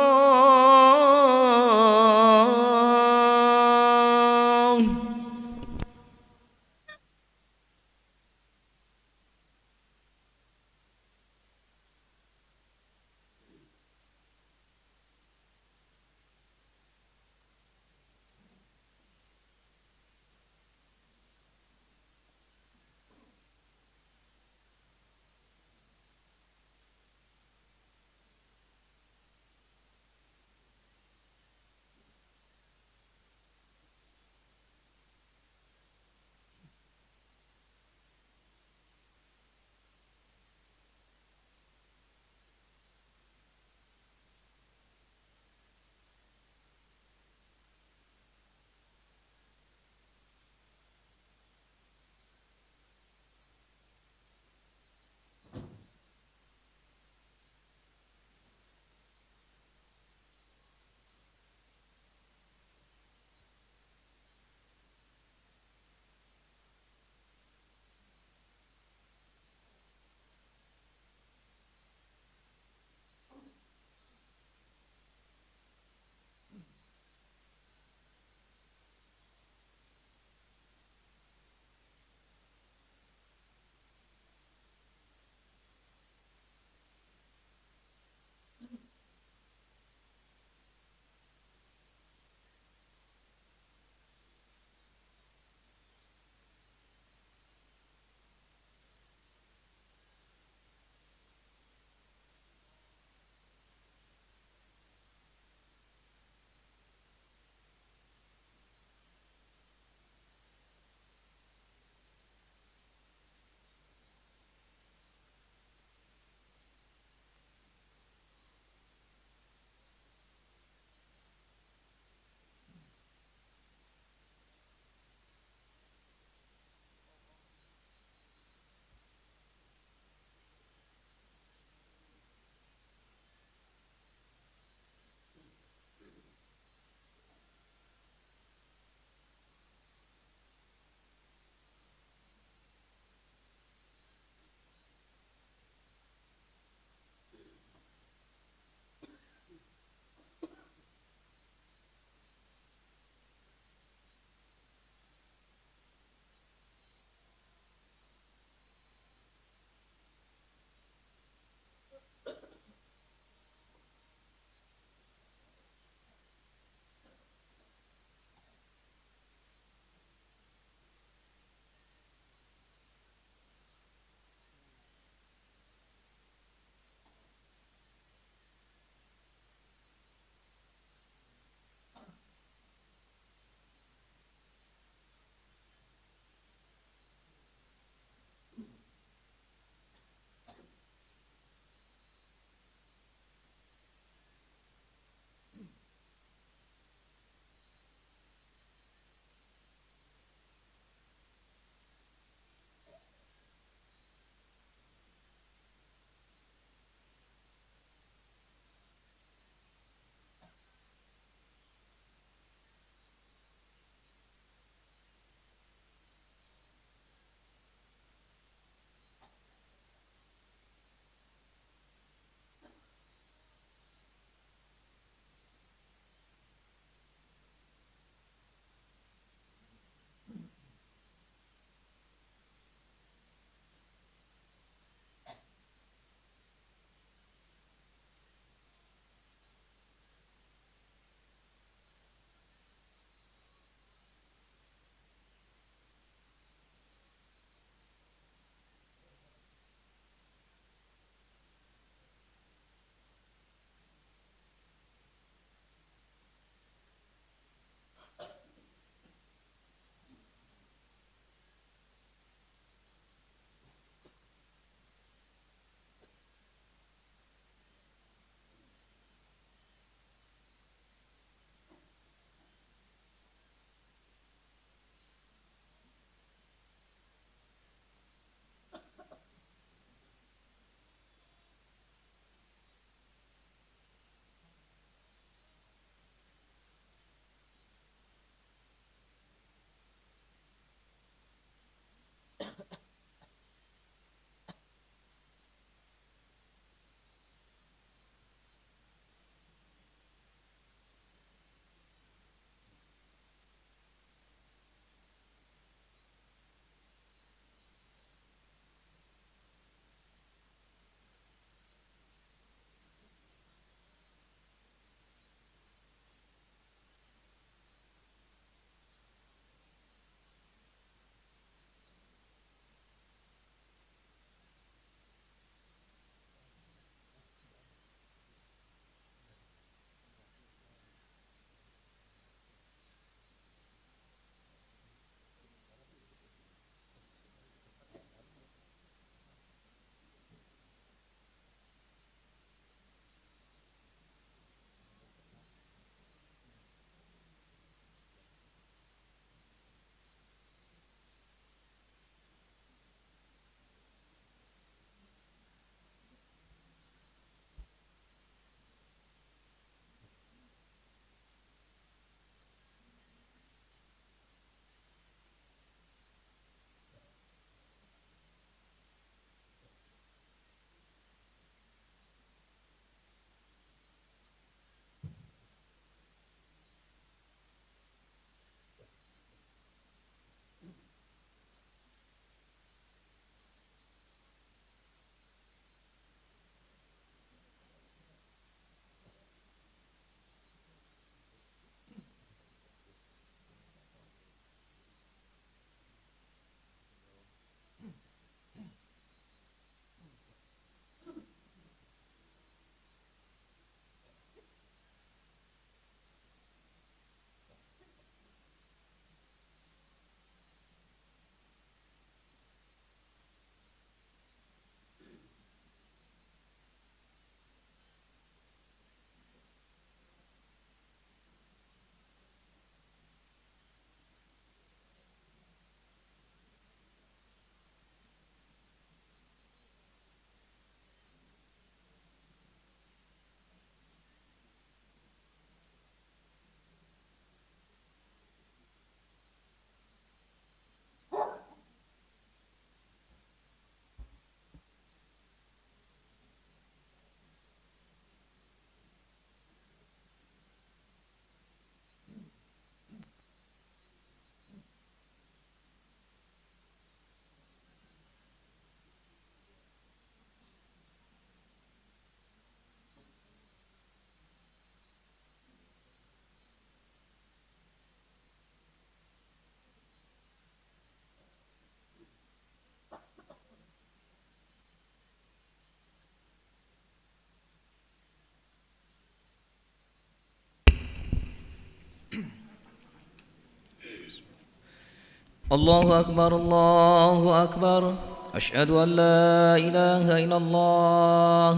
الله أكبر، الله أكبر. أشهد أن لا إله إلا الله.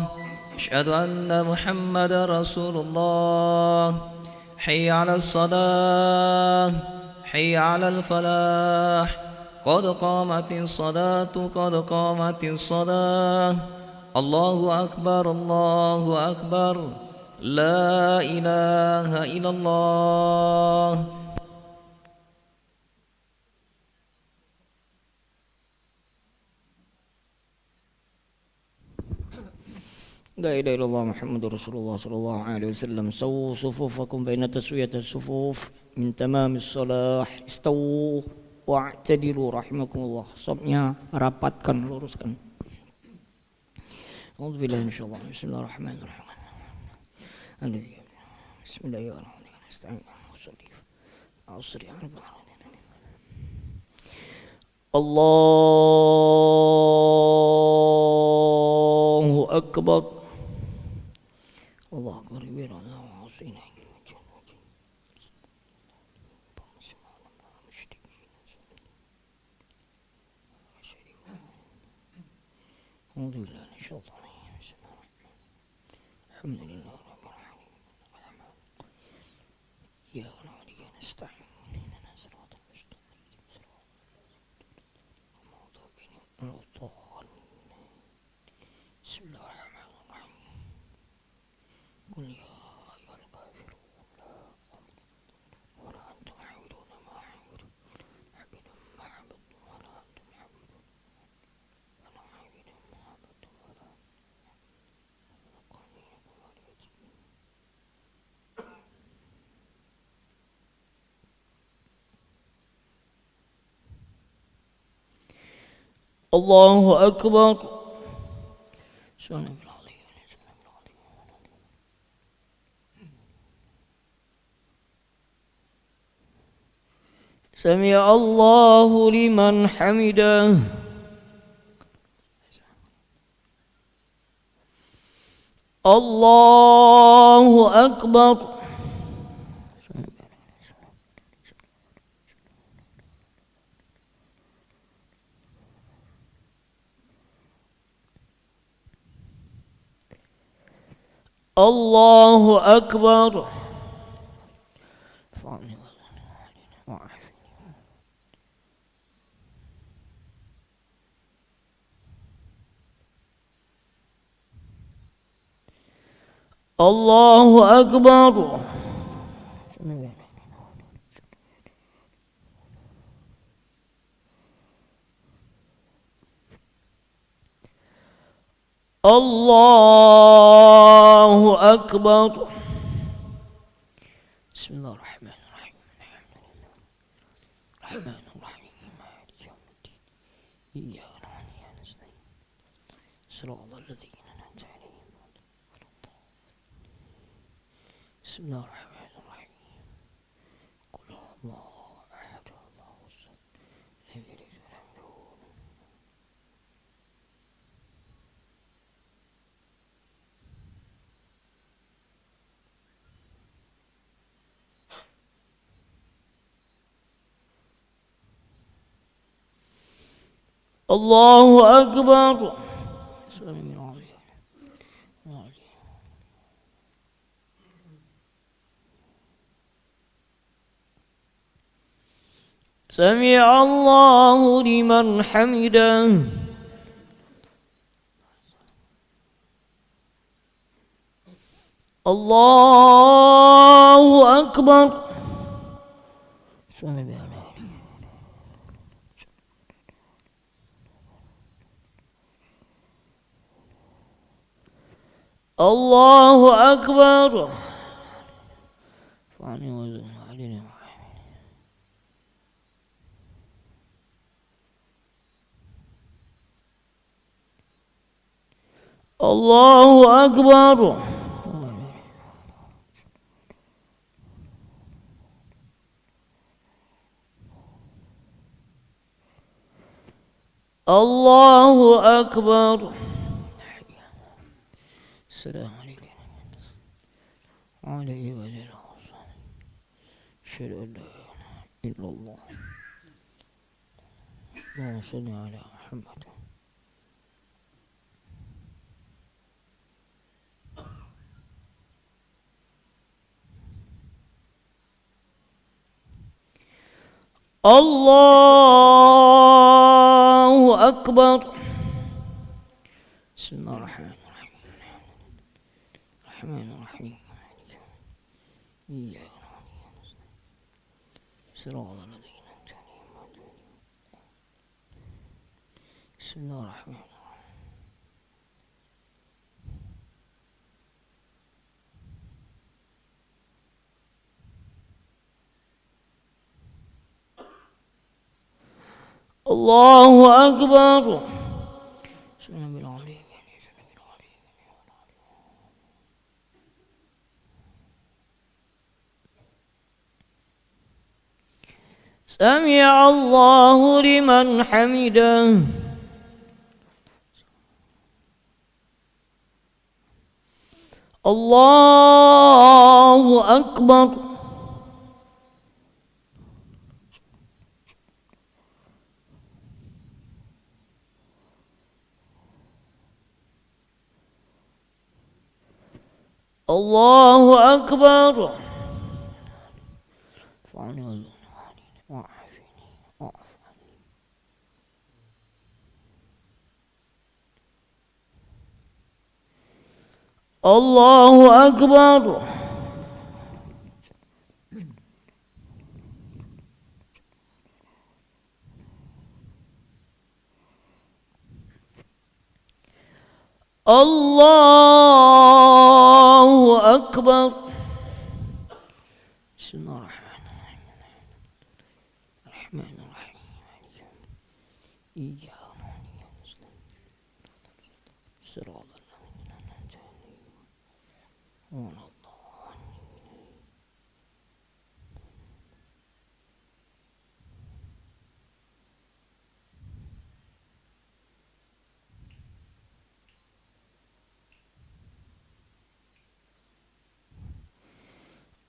أشهد أن محمدا رسول الله. حي على الصلاة، حي على الفلاح. قد قامت الصلاة، قد قامت الصلاة. الله أكبر، الله أكبر. لا إله إلا الله. لا إله إلا الله محمد رسول الله صلى الله عليه وسلم. سووا صفوفكم فإن تسوية الصفوف من تمام الصلاة. استووا واعتدلوا رحمكم الله. Safnya rapatkan, luruskan. أعوذ بالله من الشيطان الرجيم. بسم الله الرحمن الرحيم. الذي، بسم الله الرحمن الرحيم. أستعين. أصلي. أصلي. الله أكبر. الله أكبر كبيرا. أعوذ بالله من الشيطان الرجيم. بسم الله الرحمن الرحيم. الحمد لله رب العالمين. الرحمن الرحيم. إياك نعبد وإياك نستعين. اهدنا الصراط المستقيم. صراط المغضوب عليهم ولا الضالين. بسم الله الرحمن الرحيم. قل يا أيها الكافرون لا أعبد ولا أنتم عابدون ما أعبد. أعبد ما عبدتم ولا أنتم عابدون. أنا عابد ما عبدتم ولا أنتم عابدون. الله أكبر. سمع الله لمن حمده. الله أكبر. الله أكبر. الله أكبر. الله أكبر. بسم الله الرحمن الرحيم. الحمد لله. الرحمن الرحيم. مالك يوم الدين. إياك نعبد وإياك نستعين. صراط الذين أنعمت عليهم غير المغضوب عليهم ولا الضالين. بسم الله الرحمن الرحيم. قل هو الله أحد، الله الصمد، لم يلد ولم يولد. الله أكبر. سمع الله لمن حمده. الله أكبر. الله أكبر. الله أكبر. الله أكبر. السلام عليكم. وعلى آله وصحبه. أشهد أن لا إله إلا الله. اللهم صل على محمد. الله أكبر. بسم الله الرحمن الرحيم. الرحمن الرحيم. إياك نعبد وإياك نستعين. صراط الذين أنعمت عليهم. بسم الله الرحمن الرحيم. الله أكبر. سمع الله لمن حمده. سمع الله لمن حمده. الله أكبر. الله أكبر. الله أكبر. الله أكبر. بسم الله الرحمن الرحيم. الرحمن الرحيم. إياك نعبد وإياك نستعين. صراط الذين أنعمت عليهم غير المغضوب عليهم.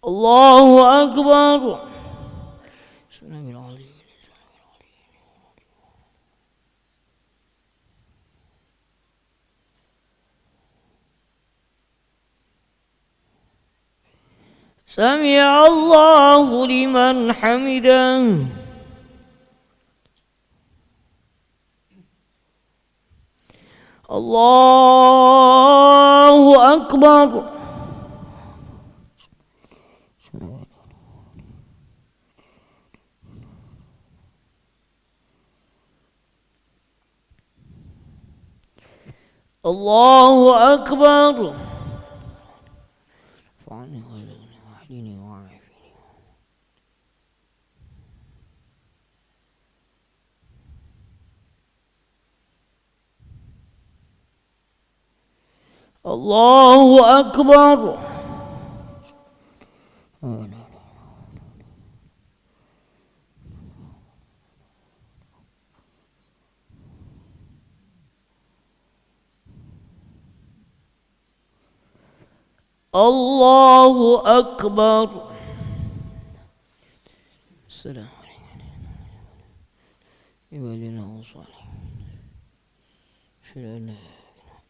الله أكبر. سمع الله لمن حمده. الله أكبر. الله أكبر. الله أكبر. الله أكبر. السلام عليكم. عباد الله الصالحين. أشهد أن لا إله إلا الله.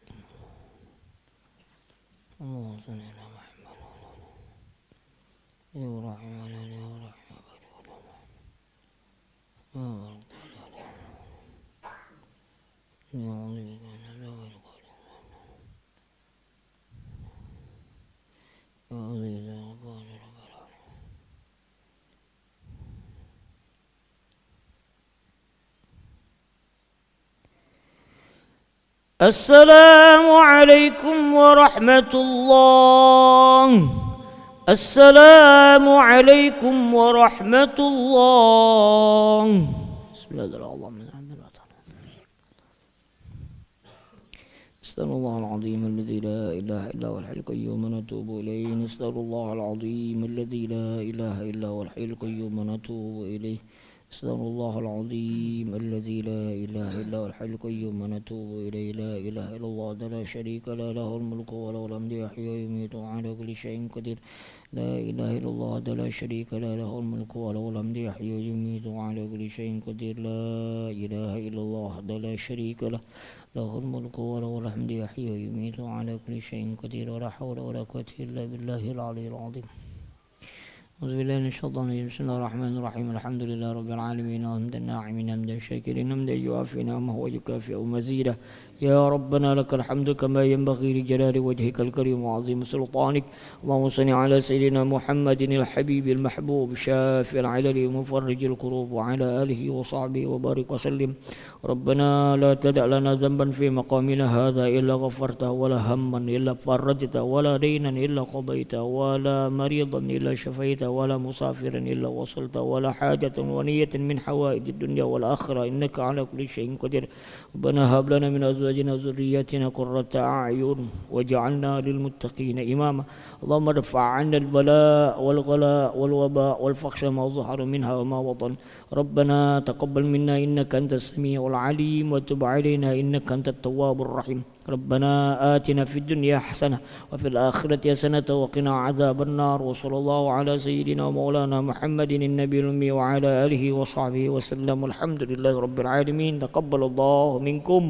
اللهم صل على محمد وعلى آل إبراهيم وعلى آل إبراهيم وبارك على محمد. السلام عليكم ورحمة الله. السلام عليكم ورحمة الله. بسم الله الرحمن الرحيم. نستغفر الله العظيم الذي لا إله إلا هو الحي القيوم ونتوب إليه. نستغفر الله العظيم الذي لا إله إلا هو الحي القيوم ونتوب إليه. أستغفر الله العظيم الذي لا إله إلا هو الحي القيوم ونتوب إليه. لا إله إلا الله وحده لا شريك له، له الملك وله الحمد يحيي ويميت وعلى كل شيء قدير. لا إله إلا الله وحده لا شريك له، له الملك وله الحمد يحيي ويميت وعلى كل شيء قدير. لا إله إلا الله وحده لا شريك له، له الملك وله الحمد يحيي ويميت وعلى كل شيء قدير. ولا حول ولا قوة إلا بالله العلي العظيم. أعوذ بالله من الشيطان الرجيم. بسم الله الرحمن الرحيم. الحمد لله رب العالمين. حمد الناعمين، حمد الشاكرين، حمدا يوافي نعمه ويكافئ مزيده. يا ربنا لك الحمد كما ينبغي لجلال وجهك الكريم وعظيم سلطانك. اللهم صل على سيدنا محمد الحبيب المحبوب شافع العلل ومفرج الكروب وعلى آله وصحبه وبارك وسلم. ربنا لا تدع لنا ذنبا في مقامنا هذا إلا غفرته، ولا هما إلا فرجته، ولا دينا إلا قضيته، ولا مريضا إلا شفيته، ولا مسافرا إلا وصلته، ولا حاجة ونية من حوائج الدنيا والآخرة إنك على كل شيء قدير. ربنا هب لنا من أزواجنا وذرياتنا قرة أعين واجعلنا للمتقين إماما. اللهم ادفع عنا البلاء والغلاء والوباء والفحش ما ظهر منها وما بطن. ربنا تقبل منا إنك أنت السميع العليم وتب علينا إنك أنت التواب الرحيم. ربنا آتنا في الدنيا حسنة وفي الآخرة حسنة وقنا عذاب النار. وصلى الله على سيدنا ومولانا محمد النبي الأمي وعلى آله وصحبه وسلم. والحمد لله رب العالمين. تقبل الله منكم.